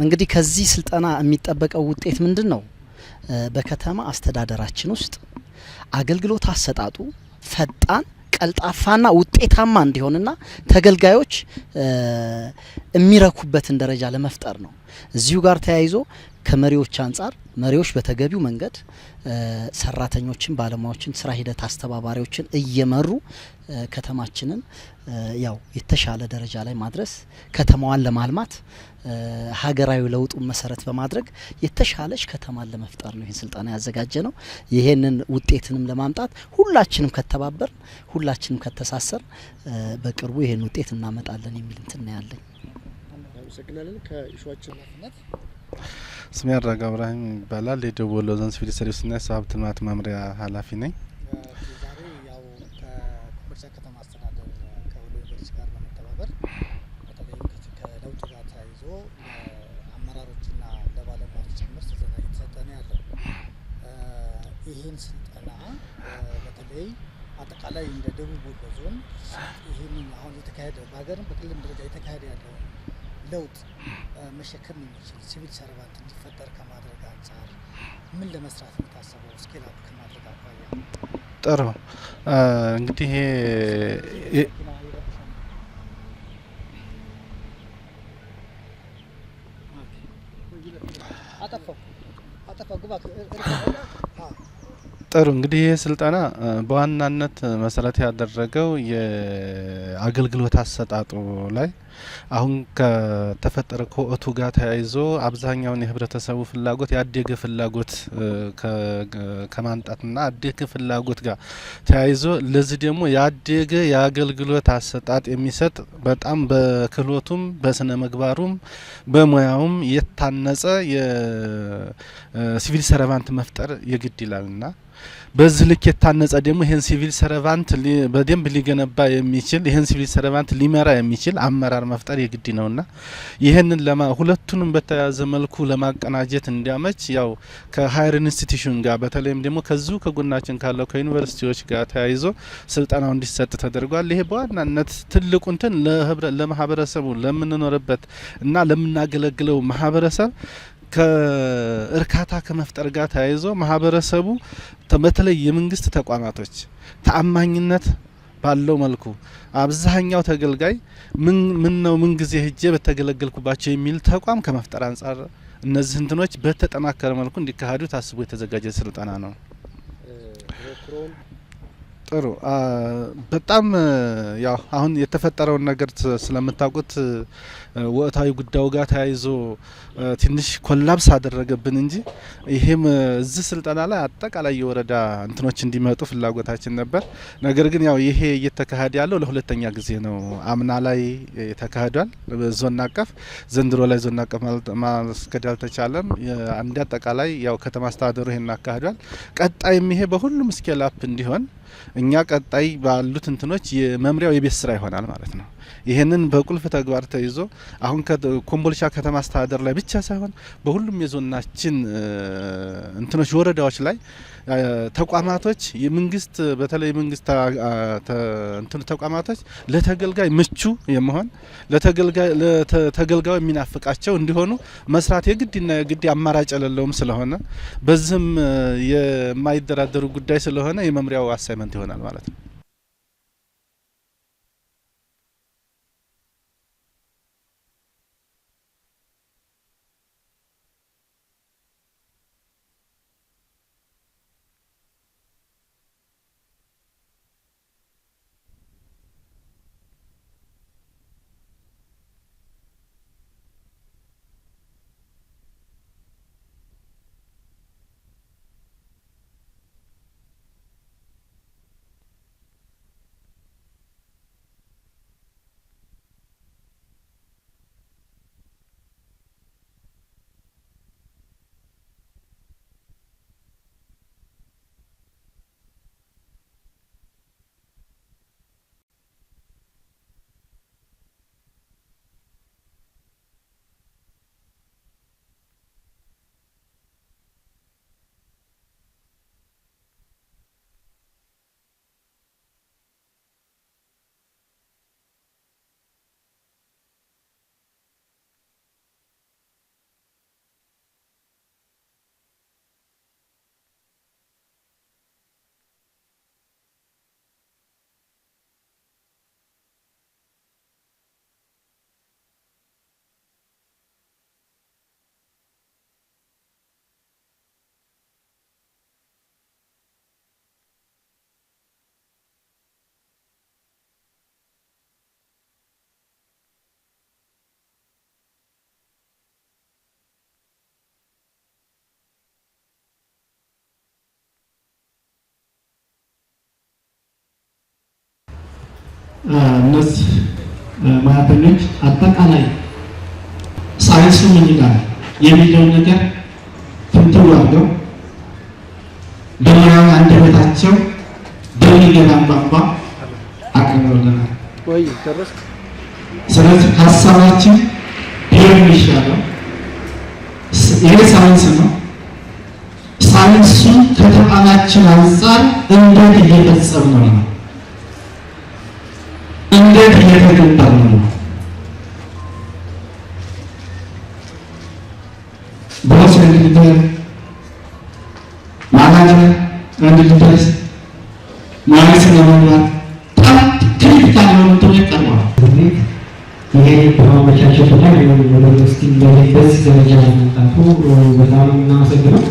እንግዲህ ከዚህ ስልጠና የሚጠበቀው ውጤት ምንድን ነው? በከተማ አስተዳደራችን ውስጥ አገልግሎት አሰጣጡ ፈጣን፣ ቀልጣፋና ውጤታማ እንዲሆንና ተገልጋዮች የሚረኩበትን ደረጃ ለመፍጠር ነው። እዚሁ ጋር ተያይዞ ከመሪዎች አንጻር መሪዎች በተገቢው መንገድ ሰራተኞችን፣ ባለሙያዎችን፣ ስራ ሂደት አስተባባሪዎችን እየመሩ ከተማችንን ያው የተሻለ ደረጃ ላይ ማድረስ፣ ከተማዋን ለማልማት ሀገራዊ ለውጡን መሰረት በማድረግ የተሻለች ከተማን ለመፍጠር ነው ይህን ስልጠና ያዘጋጀ ነው። ይሄንን ውጤትንም ለማምጣት ሁላችንም ከተባበር፣ ሁላችንም ከተሳሰር በቅርቡ ይሄን ውጤት እናመጣለን የሚል እንትን ነው ያለኝ። አመሰግናለን። ከኢሹዋችን ስሜ አራጋ ብርሃን ይባላል። የደቡብ ወሎ ዞን ሲቪል ሰርቪስና የሰው ሀብት ልማት መምሪያ ኃላፊ ነኝ። ዛሬ ያው ከኮምቦልቻ ከተማ አስተዳደር ከወሎ ዩኒቨርሲቲ ጋር በመተባበር በተለይም ከለውጡ ጋር ተያይዞ ለአመራሮችና ለባለሙያዎች ጭምር ስልጠና እየተሰጠ ነው ያለው። ይህን ስልጠና በተለይ አጠቃላይ እንደ ደቡብ ወሎ ዞን ይህንን አሁን የተካሄደ በሀገርም በክልልም ደረጃ የተካሄደ ያለውን ለውጥ መሸከም የሚችል civil servant እንዲፈጠር ከማድረግ አንጻር ምን ለመስራት ነው የታሰበው? Scale up ከማድረግ አኳያ። ጥሩ፣ እንግዲህ ጥሩ፣ እንግዲህ ይህ ስልጠና በዋናነት መሰረት ያደረገው የአገልግሎት አሰጣጡ ላይ አሁን ከተፈጠረ ከወቅቱ ጋር ተያይዞ አብዛኛውን የህብረተሰቡ ፍላጎት ያደገ ፍላጎት ከማምጣትና ያደገ ፍላጎት ጋር ተያይዞ ለዚህ ደግሞ ያደገ የአገልግሎት አሰጣጥ የሚሰጥ በጣም በክህሎቱም በስነ ምግባሩም በሙያውም የታነጸ የ civil servant መፍጠር የግድ ይላልና በዚህ ልክ የታነጸ ደግሞ ይሄን civil servant በደንብ ሊገነባ የሚችል፣ ይሄን civil servant ሊመራ የሚችል አመራር መፍጠር የግድ ነውና ይሄንን ሁለቱንም በተያያዘ መልኩ ለማቀናጀት እንዲያመች ያው ከ higher institution ጋር በተለይም ደግሞ ከዚሁ ከጎናችን ካለው ከዩኒቨርሲቲዎች ጋር ተያይዞ ስልጠናው እንዲሰጥ ተደርጓል። ይሄ በዋናነት ትልቁ እንትን ለማህበረሰቡ ለምንኖርበት እና ለምናገለግለው ማህበረሰብ ከእርካታ ከመፍጠር ጋር ተያይዞ ማህበረሰቡ በተለይ የመንግስት ተቋማቶች ተአማኝነት ባለው መልኩ አብዛኛው ተገልጋይ ምን ምን ነው ምን ጊዜ ሄጄ በተገለገልኩባቸው የሚል ተቋም ከመፍጠር አንጻር እነዚህ እንትኖች በተጠናከረ መልኩ እንዲካሄዱ ታስቦ የተዘጋጀ ስልጠና ነው። ጥሩ፣ በጣም ያው አሁን የተፈጠረውን ነገር ስለምታውቁት ወቅታዊ ጉዳዩ ጋር ተያይዞ ትንሽ collapse አደረገብን እንጂ ይሄም እዚህ ስልጠና ላይ አጠቃላይ የወረዳ እንትኖች እንዲመጡ ፍላጎታችን ነበር። ነገር ግን ያው ይሄ እየተካሄደ ያለው ለሁለተኛ ጊዜ ነው። አምና ላይ ተካሂዷል ዞን አቀፍ፣ ዘንድሮ ላይ ዞን አቀፍ ማስኬድ አልተቻለም። አንድ አጠቃላይ ያው ከተማ አስተዳደሩ ይሄን አካሂዷል። ቀጣይም ይሄ በሁሉም scale up እንዲሆን እኛ ቀጣይ ባሉት እንትኖች የመምሪያው የቤት ስራ ይሆናል ማለት ነው። ይሄንን በቁልፍ ተግባር ተይዞ አሁን ከኮምቦልቻ ከተማ አስተዳደር ላይ ብቻ ሳይሆን በሁሉም የዞናችን እንትኖች ወረዳዎች ላይ ተቋማቶች የመንግስት በተለይ የመንግስት እንትኑ ተቋማቶች ለተገልጋይ ምቹ የመሆን ለተገልጋዩ የሚናፍቃቸው እንዲሆኑ መስራት የግድና የግድ አማራጭ የሌለውም ስለሆነ በዚህም የማይደራደሩ ጉዳይ ስለሆነ የመምሪያው assignment ይሆናል ማለት ነው። እነዚህ ሙያተኞች አጠቃላይ ሳይንሱ ምን ይላል የሚለውን ነገር ፍንትው አድርገው በሙያዊ አንደበታቸው በሚገባን ቋንቋ አቅርበውልናል። ስለዚህ ሀሳባችን ቢሆን የሚሻለው ይሄ ሳይንስ ነው። ሳይንሱን ከተቋማችን አንጻር እንዴት እየፈጸምነው ነው? እንዴት እየተገበርነው ነው? Boss and leader፣ manager and leaders፣ ሙያዊ ስነ ምግባር በጣም critical የሆኑ እንትኖች ቀርበዋል። ይሄ በማመቻቸቱ ላይ ዩኒቨርሲቲ በዚህ ደረጃ ለመምጣቱ በጣም እናመሰግነው።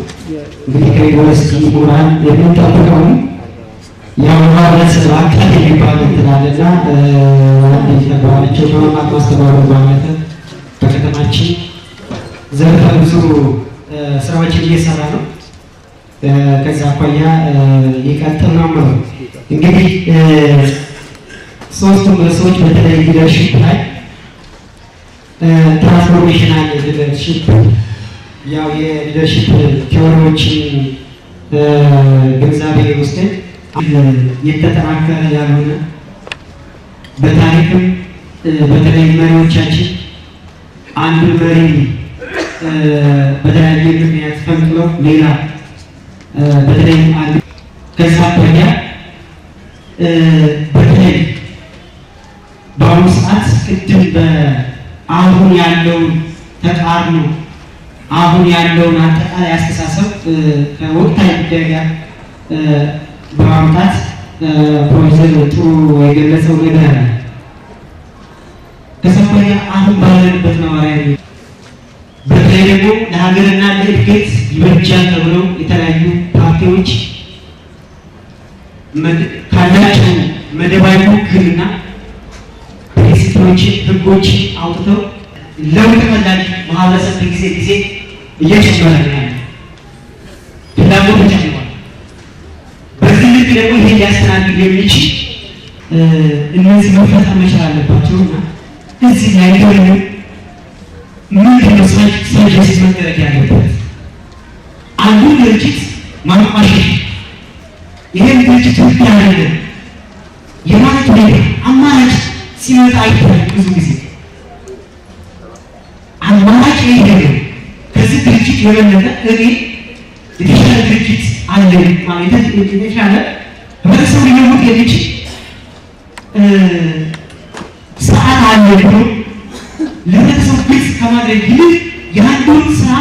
እንግዲህ ከዩኒቨርሲቲ ምሁራን የምንጠብቀው ያው ማህበረሰብ አቀፍ የሚባል እንትን አለና አንድ ተግባራቸው ከመማር ማስተማሩ ባለፈ በከተማችን ዘርፈ ብዙ ስራዎችን እየሰራ ነው። ከዛ አኳያ ይቀጥል ነው የምለው። እንግዲህ ሶስቱም ርዕሶች በተለይ leadership ላይ transformational leadership ያው የ leadership theory ዎችን ግንዛቤ ወስደን የተጠናከረ ያልሆነ በታሪክም በተለይ መሪዎቻችን አንዱን መሪ በተለያየ ምክንያት ፈንቅለው ሌላ በተለይ አንዱ ከዛ አኳያ በተለይ በአሁኑ ሰዓት ቅድም በአሁን ያለውን ተቃርኖ አሁን ያለውን አጠቃላይ አስተሳሰብ ከወቅታዊ ጉዳይ ጋር በማምጣት ፕሮፌሰር ጥሩ የገለጸው ነገር አለ። ከዛ አኳያ አሁን ባለንበት ነባራዊ በተለይ ደግሞ ለሀገርና ለእድገት ይበጃል ተብለው የተለያዩ ፓርቲዎች ካላቸው መደባዊ ውክልና principle ኦችን፣ ህጎችን አውጥተው ለውጥ ፈላጊ ማህበረሰብ ከጊዜ ጊዜ እየጨመረ ነው ያለው። ፍላጎቱ ጨምሯል። በዚህ ልክ ደግሞ ይሄን ሊያስተናግድ የሚችል እነዚህ መፈጠር መቻል አለባቸው እና እዚህ ላይ ደግሞ ምንድን ነው suggest መደረግ ያለበት? አንዱ ድርጅት ማንቋሸሽ ይሄን ድርጅት ትክክል አይደለም የማለት ሁኔታ አማራጭ ሲመጣ አይታይም። ብዙ ጊዜ አማራጭ ይሄ ነው። ከዚህ ድርጅት የበለጠ እኔ የተሻለ ድርጅት አለ ማለት የተሻለ ህብረተሰቡ ሊለውጥ የሚችል ስርዓት አለ ብሎ ለህብረተሰቡ ግልጽ ከማድረግ ይልቅ የአንዱን ስራ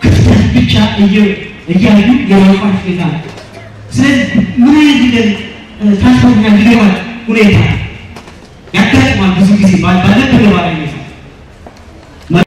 ክፍተት ብቻ እያዩ የማንቋሸሽ ሁኔታ ነው። ስለዚህ ምን አይነት leader transformational leader ሁኔታ ያጋጥማል ብዙ ጊዜ ባለበት ነባራዊ